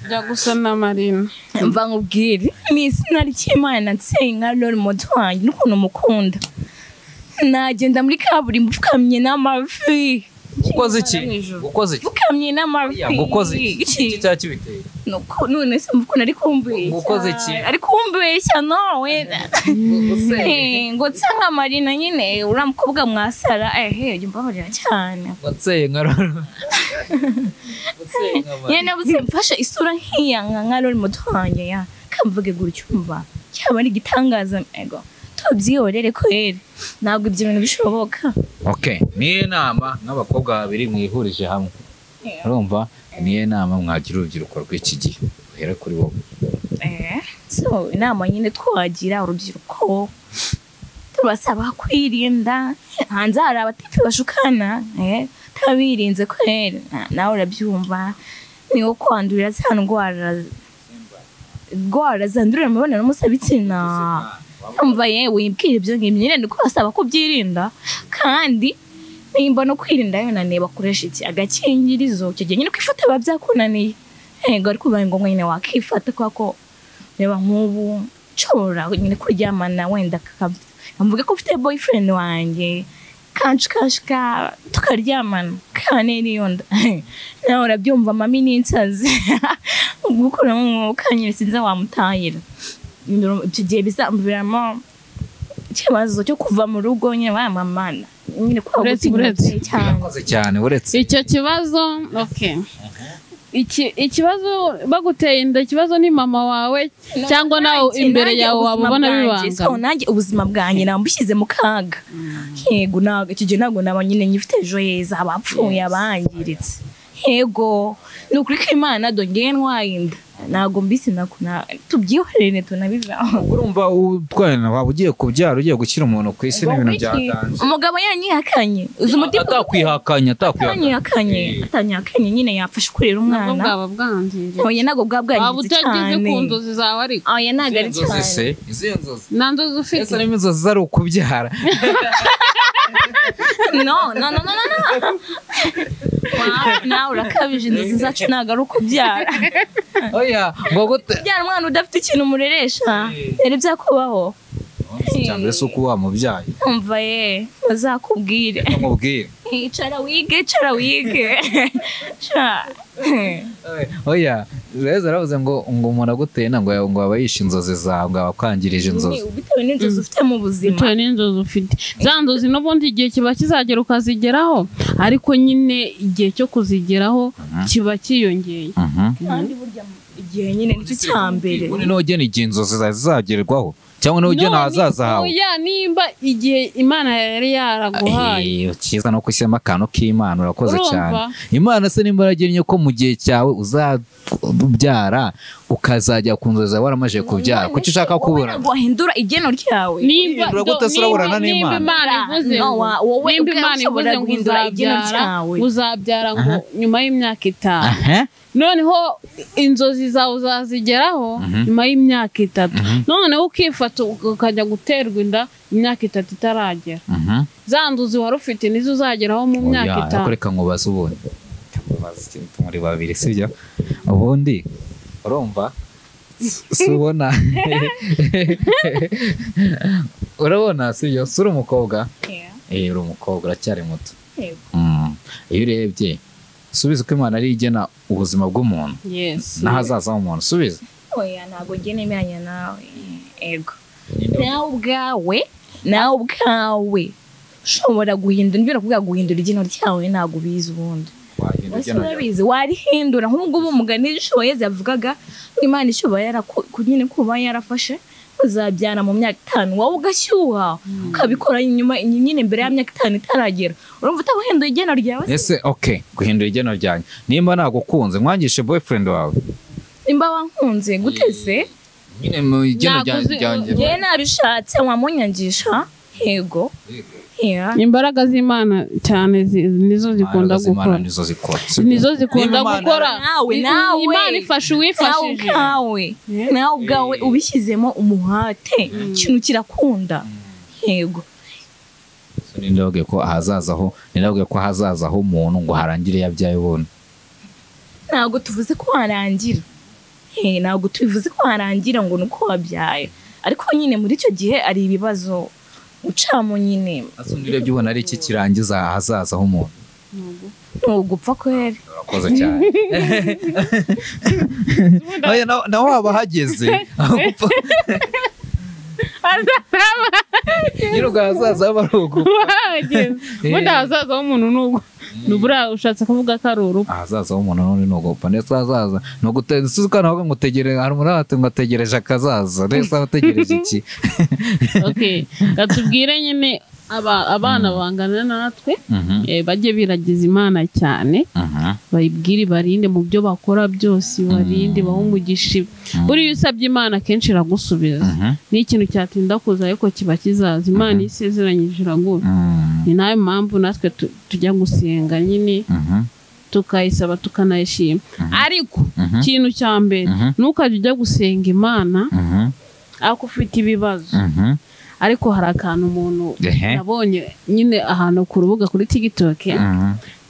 Speaker 2: Jya gusa na Marina.
Speaker 1: Mva nkubwire ni izina ry'Imana nsenga role model wanjye n'ukuntu mukunda. Nagenda muri kaburimbo upfukamye n'amavi.
Speaker 3: Ukoze iki? Ukoze iki?
Speaker 1: Upfukamye n'amavi.
Speaker 3: Ukoze iki? Iki cya kibiteye.
Speaker 1: Nuko none se mvuko nari kumbeshya.
Speaker 3: Ukoze iki?
Speaker 1: Ari kumbeshya no we. Ngo nsa nka Marina nyine uriya mukobwa mwasara ehe ujya umbabarira cyane.
Speaker 3: Watseye nka role.
Speaker 1: Nyine nabuze mfashe isura nk'iya nka role model wanjye ya kamvuge gutyo umva cyaba ari igitangaza ego tubyihorere kweri ntabwo ibyo bintu bishoboka.
Speaker 3: Okay, niye nama n'abakobwa babiri mwihurije hamwe. Urumva niye nama mwagira urubyiruko rw'iki gihe uhere kuri wowe.
Speaker 1: So inama nyine twagira urubyiruko tubasaba kwirinda, hanze hari abatipi bashukana tabirinze kweri nawe urabyumva niwo kwandurira za ndwara zandurira mu mibonano mpuzabitsina. Umva yewe wibwira ibyo ngibyo nyine ni kubasaba kubyirinda, kandi nimba no kwirinda yonaniye bakoresha iki agakingirizo icyo gihe nyine kwifata biba byakunaniye. Yego ariko bibaye ngombwa nyine wakifata kubera ko reba nk'ubu nshobora nyine kuryamana wenda mvuge ko ufite boyfriend wanjye kanshikashika tukaryamana kandi niyo nda nawe urabyumva mami n'insazi gukuramo umwuka nyine sinzi wamutahira. Icyo gihe bizamviramo ikibazo cyo kuva mu rugo nyine wa mama nyine kwa
Speaker 2: Uretse
Speaker 1: cyane.
Speaker 3: Urakoze cyane uretse
Speaker 2: icyo kibazo. Okay. Ikibazo baguteye inda, ikibazo ni mama wawe cyangwa nawe imbere yawe wabona bibanga.
Speaker 1: Nanjye ubuzima bwanjye nambushyize mu kaga. Yego ntabwo icyo gihe ntabwo naba nyine nyifite ejo heza, abapfuye abangiritse. Yego ni ukuri ko Imana dongeye ntwaye inda ntabwo mbisi tubyihorere tunabivaho.
Speaker 3: Urumva utwaye waba ugiye kubyara ugiye gushyira umuntu ku isi n'ibintu byatanje.
Speaker 1: Umugabo yanyihakanye uzi umutima
Speaker 3: atakwihakanye
Speaker 1: atanyihakanye nyine yapfashe kurera umwana.
Speaker 2: Ntabwo bwaba bwangiritse.
Speaker 1: Oya ntabwo bwaba bwangiritse cyane.
Speaker 2: Waba utageze ku nzozi zawe ariko.
Speaker 1: Oya ntabwo ari cyane.
Speaker 3: Izihe nzozi?
Speaker 2: Nta nzozi ufite.
Speaker 3: Ese niba inzozi zari ukubyara?
Speaker 1: No. Nawe urakabije, inzozi zacu ntabwo ari ukubyara.
Speaker 3: Oya ngo gute?
Speaker 1: Kubyara umwana udafite ikintu umureresha yari byakubaho.
Speaker 3: Cyangwa se uko wamubyaye.
Speaker 1: Umva ye bazakubwire.
Speaker 3: Nkubwire.
Speaker 1: Icara wige, icara wige.
Speaker 3: Oya rero aravuze ngo umuntu aguteye ngo ngo aba yishe inzozi zawe, ngo abakwangirije inzozi.
Speaker 1: Bitewe n'inzozi ufite mu buzima.
Speaker 2: Bitewe n'inzozi ufite. Za nzozi n'ubundi igihe kiba kizagera ukazigeraho, ariko nyine igihe cyo kuzigeraho kiba kiyongeye.
Speaker 1: Kandi burya igihe nyine nicyo cya mbere.
Speaker 3: Ubundi n'ugena igihe inzozi zawe zizagerwaho cyangwa n'ugena ahazaza hawe.
Speaker 2: Oya nimba igihe Imana yari yaraguhaye.
Speaker 3: Cyiza no gushyiramo akantu k'Imana, urakoze cyane. Imana se nimba yaragennye ko mu gihe cyawe uzabyara ukazajya ku nzozi zawe waramaze kubyara, kuki ushaka kubura?
Speaker 1: Wahindura igeno ryawe.
Speaker 2: Nimba Imana ivuze nimba Imana ivuze ngo uzabyara ngo nyuma y'imyaka 5. Noneho inzozi zawe uzazigeraho nyuma y'imyaka 3. Noneho ukifata ukajya guterwa inda imyaka 3 itaragera. Za nzozi wari ufite nizo uzageraho mu myaka 5.
Speaker 3: Reka nkubaze ubundi. Nkubaze ikintu muri babiri sibyo? Ubundi urumva subona urabona sibyo? Suri umukobwa? Uri umukobwa uracyari muto. Iyo urebye subiza uko Imana ari igena ubuzima bw'umuntu n'ahazaza h'umuntu, subiza.
Speaker 1: Oya ntabwo njye nemeranya nawe. Ego nawe ubwawe ushobora guhindura, nibyo nakubwira guhindura igeno ryawe ntabwo ubizi ubundi. Urabizi warihindura nk'ubwo umugani Shoyeze yavugaga Imana ishobora nyine kuba yarafashe uzabyara mu myaka 5 wowe ugashyuha ukabikora inyuma nyine mbere ya myaka 5 itaragera, urumva utabuhinduye igeno ryawe.
Speaker 3: Ese okay guhindura igeno ryanjye nimba nagukunze nkwangishe boyfriend wawe,
Speaker 1: nimba wankunze gutese
Speaker 3: nyine mu igeno ryanjye
Speaker 1: ngiye nabishatse wamunyangisha. Yego
Speaker 2: imbaraga z'Imana cyane nizo zikunda gukora, nizo zikunda gukora. Imana ifasha uwifashije.
Speaker 1: Nawe ubwawe ubishyizemo umuhate ikintu kirakunda. Yego
Speaker 3: nindabwiye ko ahazaza ho, nindabwiye ko ahazaza ho umuntu ngo harangire yabyaye ubona.
Speaker 1: Ntabwo tuvuze ko harangira, ntabwo tuvuze ko harangira ngo nuko wabyaye, ariko nyine muri icyo gihe ari ibibazo ucamo nyine.
Speaker 3: Asundi urebye ubona ari iki kirangiza ahazaza h'umuntu?
Speaker 1: Ntugupfa kweri.
Speaker 3: Urakoze cyane. Oya na waba hageze nyine ahazaza haba ari ugupfa.
Speaker 2: Ubundi ahazaza h'umuntu n'ubwo nubura ushatse kuvuga ko ari urupfu.
Speaker 3: Ahazaza h'umuntu none ni ugupfa, ndetse ahazaza ni ugutegereza navuga ngo utegere, hari umuntu ati ngo ategereje akazaza, ndetse aba ategereje iki?
Speaker 2: Okay, katubwire nyine abana bangana natwe bajye biragiza Imana cyane, bayibwire barinde mu byo bakora byose, barinde bahe umugisha. Buriya usabye Imana kenshi iragusubiza, ni ikintu cyatinda kuza ariko kiba kizaza. Imana isezeranyije iraguha. Ni nayo mpamvu natwe tujya gusenga nyine tukayisaba tukanayishima. Ariko ikintu cya mbere ntukajye ujya gusenga Imana ariko ufite ibibazo. Ariko hari akantu umuntu nabonye nyine ahantu ku rubuga kuri TikTok,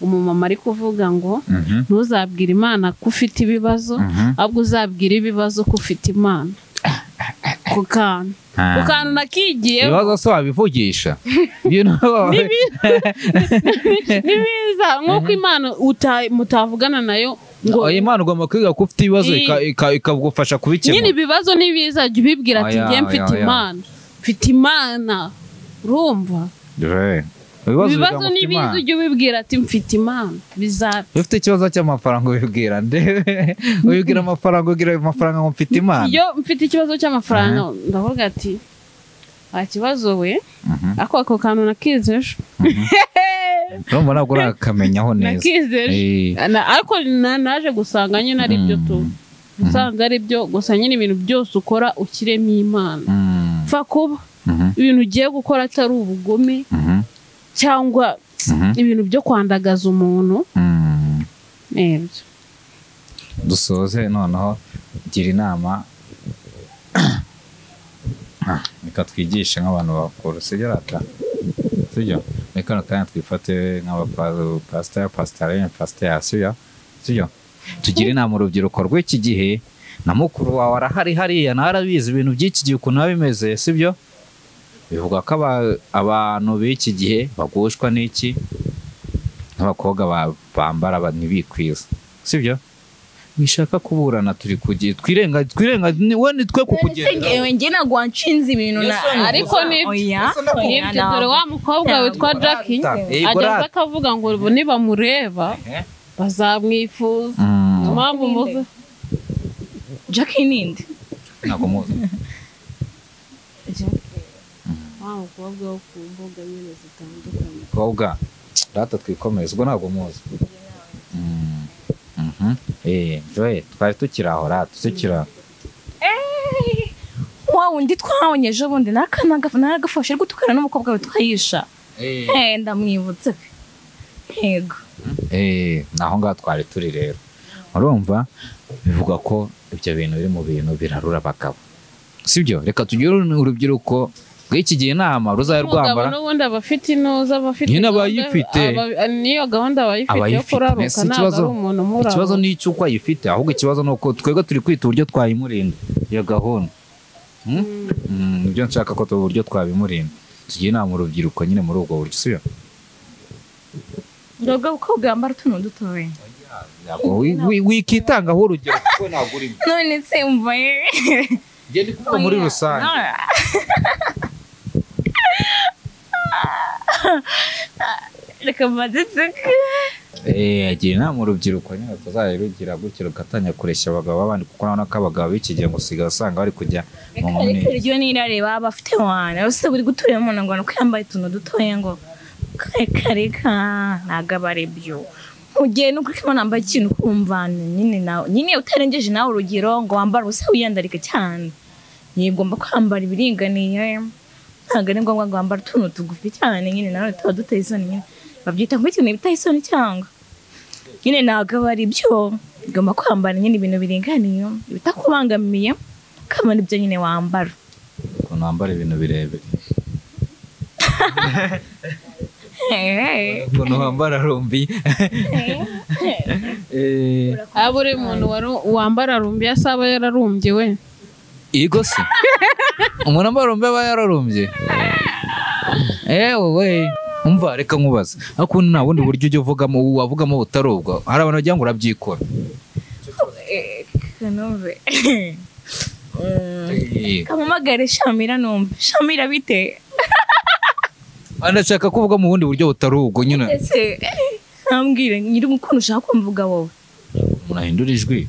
Speaker 2: umumama ari kuvuga ngo ntuzabwire Imana ko ufite ibibazo, ahubwo uzabwire ibibazo ko ufite Imana. Ku kantu nakigiye
Speaker 3: ibibazo so wabivugisha
Speaker 2: nibiza nk'uko Imana mutavugana nayo ngo
Speaker 3: Imana ugomba kwiga ko ufite ibibazo ikagufasha kubikemura.
Speaker 2: Nyine ibibazo nibiza jya ubibwira ati ngiye mfite Imana, mfite Imana, urumva? Ibibazo n'ibiza ujye ubibwira ati mfite Imana bizaba.
Speaker 3: Ufite ikibazo cy'amafaranga ubibwira nde? Ubibwira amafaranga, ubwira amafaranga ngo mfite Imana.
Speaker 2: Iyo mfite ikibazo cy'amafaranga ndavuga ati nta kibazo we, ako kantu nakize ejo.
Speaker 3: Urumva ntabwo urakamenyaho neza.
Speaker 2: Nakize ejo. Ariko naje gusanga nyine ari byo tu. Usanze ari byo gusa nyine ibintu byose ukora ukiremo Imana. Pfa kuba ibintu ugiye gukora atari ubugome cyangwa ibintu byo kwandagaza umuntu. Nibyo.
Speaker 3: Dusoze noneho gira inama reka twigishe nk'abantu bakuru, sibyo rata? Sibyo? Reka kandi twifate nk'abapasiteri, pasiteri, pasiteri, sibyo? Sibyo? Tugire inama urubyiruko rw'iki gihe, na mukuru wawe arahari hariya nawe arabizi ibintu by'iki gihe ukuntu biba bimeze, sibyo? Bivuga ko abantu b'iki gihe bagushwa n'iki? N'abakobwa bambara ntibikwiza, sibyo? Wishaka kuburana turi kugiye twirenga we nitwe kukugendera.
Speaker 1: Nge ntabwo wanshinze ibintu na
Speaker 2: ariko nibyo dore wa mukobwa witwa Jackie ajya akavuga ngo nibamureba bazamwifuza. Mpamvu muzi
Speaker 1: Jackie ninde?
Speaker 3: Ntabwo muzi.
Speaker 2: Wa mukobwa wo ku mbuga nyine zitandukanye.
Speaker 3: Mukobwa rata twikomeze ubwo ntabwo muzi. Joye twari tukiri aho rata tukiri aho.
Speaker 1: Wa wundi twabonye ejo bundi naragafashe ari gutukana n'umukobwa witwa Yisha. Ndamwibutse. Yego.
Speaker 3: Naho ngaho twari turi rero. Urumva bivuga ko ibyo bintu biri mu bintu birarura abagabo. Sibyo? Reka tugire urubyiruko bw'iki gihe inama ruzaye rwambara.
Speaker 2: N'ubundi abafite inoza abafite
Speaker 3: nyine abayifite
Speaker 2: niyo gahunda abayifite yo kuraruka ntabwo ari umuntu murabo.
Speaker 3: Ikibazo ni icy'uko ayifite, ahubwo ikibazo ni uko twebwe turi kwita uburyo twayimurinda iyo gahunda. Nibyo nshaka ko uburyo twabimurinda. Tugire inama urubyiruko nyine muri ubwo buryo, sibyo?
Speaker 1: Ndoga ko bwambara utuntu dutoya.
Speaker 3: Wikitangaho urugero kuko ntabwo urimo.
Speaker 1: None se umva
Speaker 3: ngiye ndi kuvuga muri rusange.
Speaker 1: Reka mbanze nseke.
Speaker 3: Agira inama urubyiruko nyine rutazajya rugira gutyo rugatanya kureshya abagabo b'abandi, kuko urabona ko abagabo b'iki gihe ngo usigaye usanga bari kujya mu nkomyi.
Speaker 1: Ariko iryo ni irari baba bafite wana, ese buri guturira umuntu ngo nuko yambaye utuntu dutoya ngo reka ntabwo aba ari byo. Mu gihe nuko ukibona wambaye ikintu ukumva nyine nawe nyine utarengeje nawe urugero ngo wambare ubusa wiyandarike cyane. Yigomba kwambara ibiringaniye, ntabwo ari ngombwa ngo wambare utuntu tugufi cyane nyine nawe tuba duteye isoni nyine. Babyita ngo ikintu biteye isoni cyangwa nyine ntabwo aba ari byo. Ugomba kwambara nyine ibintu biringaniye ibitakubangamiye, ukabona ibyo nyine wambara.
Speaker 3: Ukuntu wambara ibintu birebire. Ukuntu wambara rumbi.
Speaker 2: Abure muntu wambara rumbi asaba yararumbye we.
Speaker 3: Yego se. Umuntu wambara rumbi aba yararumbye. We umva reka nkubaza. Ariko nta bundi buryo ujye uvugamo wavugamo butarubwo. Hari abantu bagira ngo urabyikora.
Speaker 1: Kanove. Kamamagare Shamira numva. Shamira bite?
Speaker 3: Anashaka kuvuga mu bundi buryo butarubwo nyine.
Speaker 1: Ese ambwire nyiri ukuntu ushaka kumvuga wowe.
Speaker 3: Umuntu ahindura ijwi.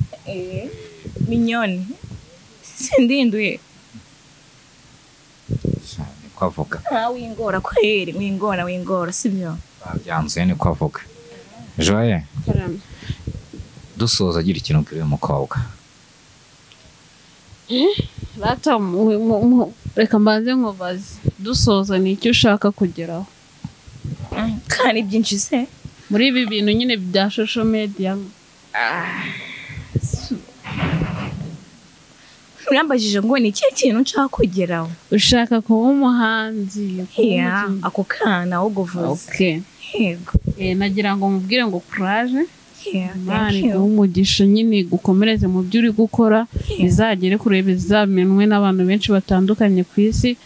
Speaker 1: Minyoni. Sindinduye.
Speaker 3: Niko avuga.
Speaker 1: Wingora kweri, wingora sibyo?
Speaker 3: Byanze niko avuga. Joye. Dusoza agira ikintu kuri uyu mukobwa.
Speaker 2: Rata reka mbanze nkubaze. Dusoza ni icyo ushaka kugeraho?
Speaker 1: Kandi byinshi se
Speaker 2: muri ibi bintu nyine bya social media.
Speaker 1: Urambajije ngo ni ikihe kintu nshaka kugeraho?
Speaker 2: Ushaka kuba umuhanzi?
Speaker 1: Ako kana wo guvuza.
Speaker 2: Okay.
Speaker 1: Yego.
Speaker 2: Nagira ngo mubwire ngo courage. Imana iguhe umugisha nyine gukomereze mu byo uri gukora, bizagere kure, bizamenwe n'abantu benshi batandukanye ku isi.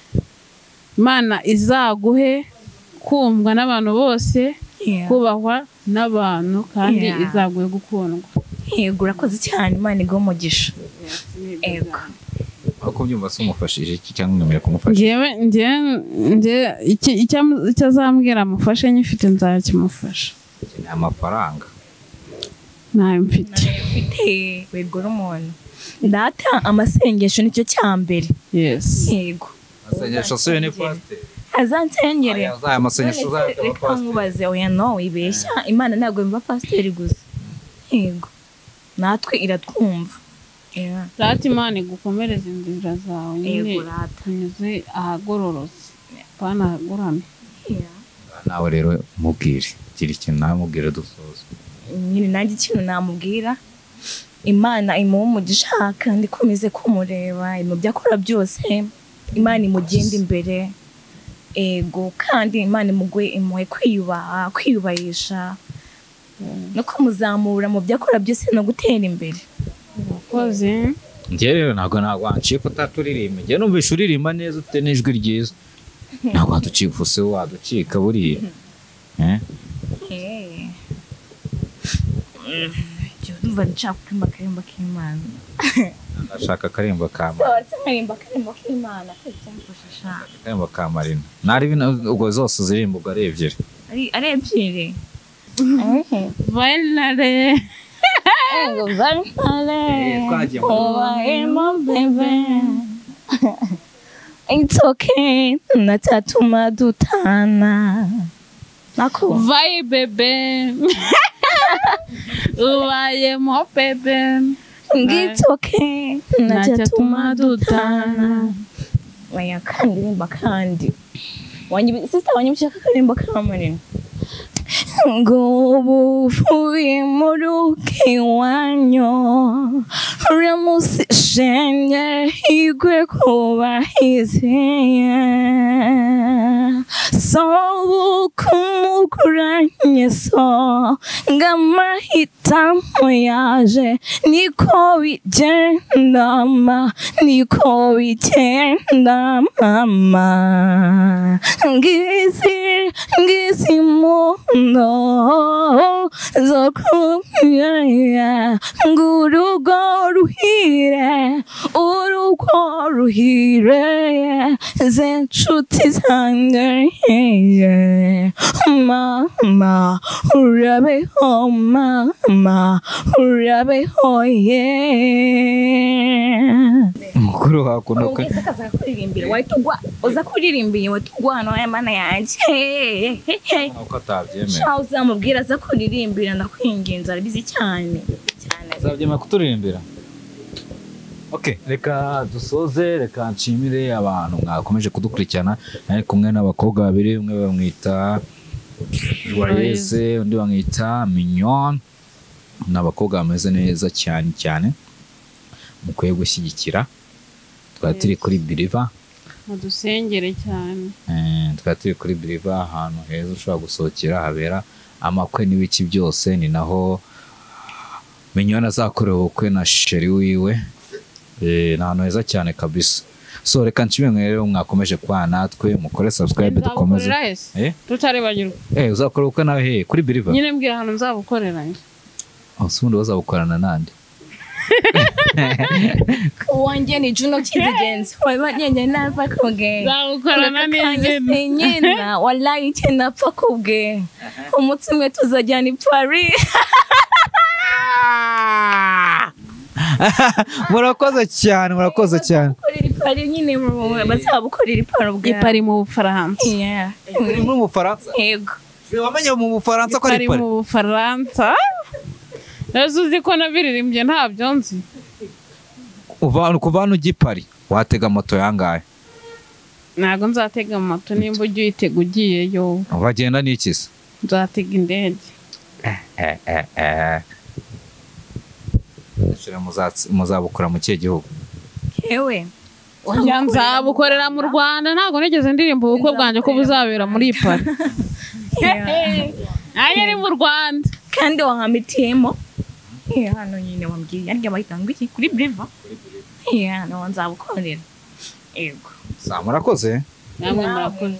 Speaker 2: Imana izaguhe kumvwa n'abantu bose, kubahwa n'abantu, kandi izaguhe gukundwa.
Speaker 1: Yego, urakoze cyane, Imana iguhe umugisha. Yego.
Speaker 3: kubyumva se umufashije iki cyangwa mwemeye kumufasha?
Speaker 2: Njyewe icyo azambwira amufashe nyifite nzakimufasha.
Speaker 3: Ni amafaranga.
Speaker 2: Ntayo mfite.
Speaker 1: Mfite wegura umuntu. Data amasengesho nicyo cyambere.
Speaker 2: Yes.
Speaker 1: Yego.
Speaker 3: Amasengesho se ni pastor.
Speaker 1: Azansengere.
Speaker 3: Aya amasengesho uzayataba pastor.
Speaker 1: Nkubaze oya no wibeshya Imana ntabwo yumva pastor gusa. Yego. Natwe iratwumva. Yeah.
Speaker 2: Rata Imana igukomereze inzira zawe nyine.
Speaker 1: Yego rata.
Speaker 2: Unyuze ahagororotse. Pana ahagoramye.
Speaker 1: Yeah.
Speaker 3: Nawe rero mubwire. Gira ikintu namubwira dusoza.
Speaker 1: Nyine nanjye ikintu namubwira Imana imuhe umugisha kandi ikomeze kumureba mu byo akora byose, Imana imugende imbere. Ego kandi Imana imuhe kwiyubaha, kwiyubahisha no kumuzamura mu byo akora byose no gutera imbere.
Speaker 2: Urakoze.
Speaker 3: Njye rero ntabwo wancika utaturirimba. Njye numvishe uririmba neza ufite n'ijwi ryiza. Ntabwo waducika use waducika buriya.
Speaker 1: Ndumva nshaka kuririmba akarimbo k'Imana.
Speaker 3: Ndashaka akarimbo ka Marina.
Speaker 1: Akarimbo k'Imana cyamfasha.
Speaker 3: Akarimbo ka Marina. Nari bino ubwo zose uzirimba ubwo ari ebyiri.
Speaker 1: Ari ebyiri.
Speaker 2: Vainare.
Speaker 1: Ego vainare.
Speaker 3: Twagiye mu
Speaker 1: bebe. It's okay natatuma dutana. Nako.
Speaker 2: Vai bebe. Ubaye mo bebe.
Speaker 1: It's okay natatuma dutana. Waya kandi rimba kandi. Wanyi sister wanyibushaka karimba kamarina. Ngo bufuye muruke wanyo ramusishenye igwe kubahiziye so kumukuranye so ngamahitamo yaje niko bigenda ma niko bigenda mama ngisi ngisi mu no zokumya ngurugo ruhire urugo ruhire zenchuti zanjye mama urabeho mama urabeho ye
Speaker 3: mukuru wakunda
Speaker 1: ko kaza kuririmbira wahitugwa uza kuririmbira wahitugwa no mana yanjye
Speaker 3: uko atabyemera
Speaker 1: sha uzamubwira aza kuririmbira ndakwinginza arabizi cyane cyane
Speaker 3: azabyemera kuturirimbira. Okay, reka dusoze, reka nshimire abantu mwakomeje kudukurikirana. Nari kumwe n'abakobwa babiri, umwe bamwita Joyeux, undi bamwita Mignon. N'abakobwa bameze neza cyane cyane mukwiye gushyigikira. Twari turi kuri Biriva,
Speaker 2: mudusengere cyane.
Speaker 3: Twari turi kuri Biriva, ahantu heza ushobora gusohokera habera amakwe n'ibiki byose. Ni naho Mignon azakorera ubukwe na sheri wiwe. Ni ahantu heza cyane kabisa. So reka nshimire rero mwakomeje kwa natwe, mukore subscribe dukomeze.
Speaker 2: Tutarebagirwa.
Speaker 3: Uzakora ubukwe nawe he kuri Biriva?
Speaker 2: Nyine mbwira ahantu nzabukorera.
Speaker 3: Usundi bazabukorana nande?
Speaker 1: Wanjye ni Juno Kizigenza. Wabanye nava kubwe.
Speaker 2: Nzabukorana n'izina.
Speaker 1: Nyina wallahi kinapfa kubwe. Umunsi umwe tuzajyana i Paris.
Speaker 3: Murakoze cyane, murakoze cyane.
Speaker 1: Gukorera i Paris nyine bazabukorera i Paris ubwa.
Speaker 2: I Paris mu Bufaransa.
Speaker 1: Yeah.
Speaker 3: Muri mu Bufaransa?
Speaker 1: Yego.
Speaker 3: Wamenye mu Bufaransa ko ari Paris?
Speaker 2: Mu Bufaransa. Nazo uzi ko nabiririmbye ntabyo nzi.
Speaker 3: Kuva hano ujya i Paris watega moto yangahe?
Speaker 2: Ntabwo nzatega moto, nimba ujya uyitega ugiyeyo.
Speaker 3: Wagenda n'iki se?
Speaker 2: Nzatega indege.
Speaker 3: Muzabukora mu kihe gihugu?
Speaker 1: Yewe.
Speaker 2: Nzabukorera mu Rwanda, ntabwo nigeze ndirimba ubukwe bwanjye ko buzabera muri Paris. Nanjye ni mu Rwanda.
Speaker 1: Kandi wahamitiyemo. Hano nyine wambwiye arya bahita ngo iki kuri Breva. Hano nzabukorera. Yego.
Speaker 3: Murakoze.
Speaker 2: Namwe murakoze.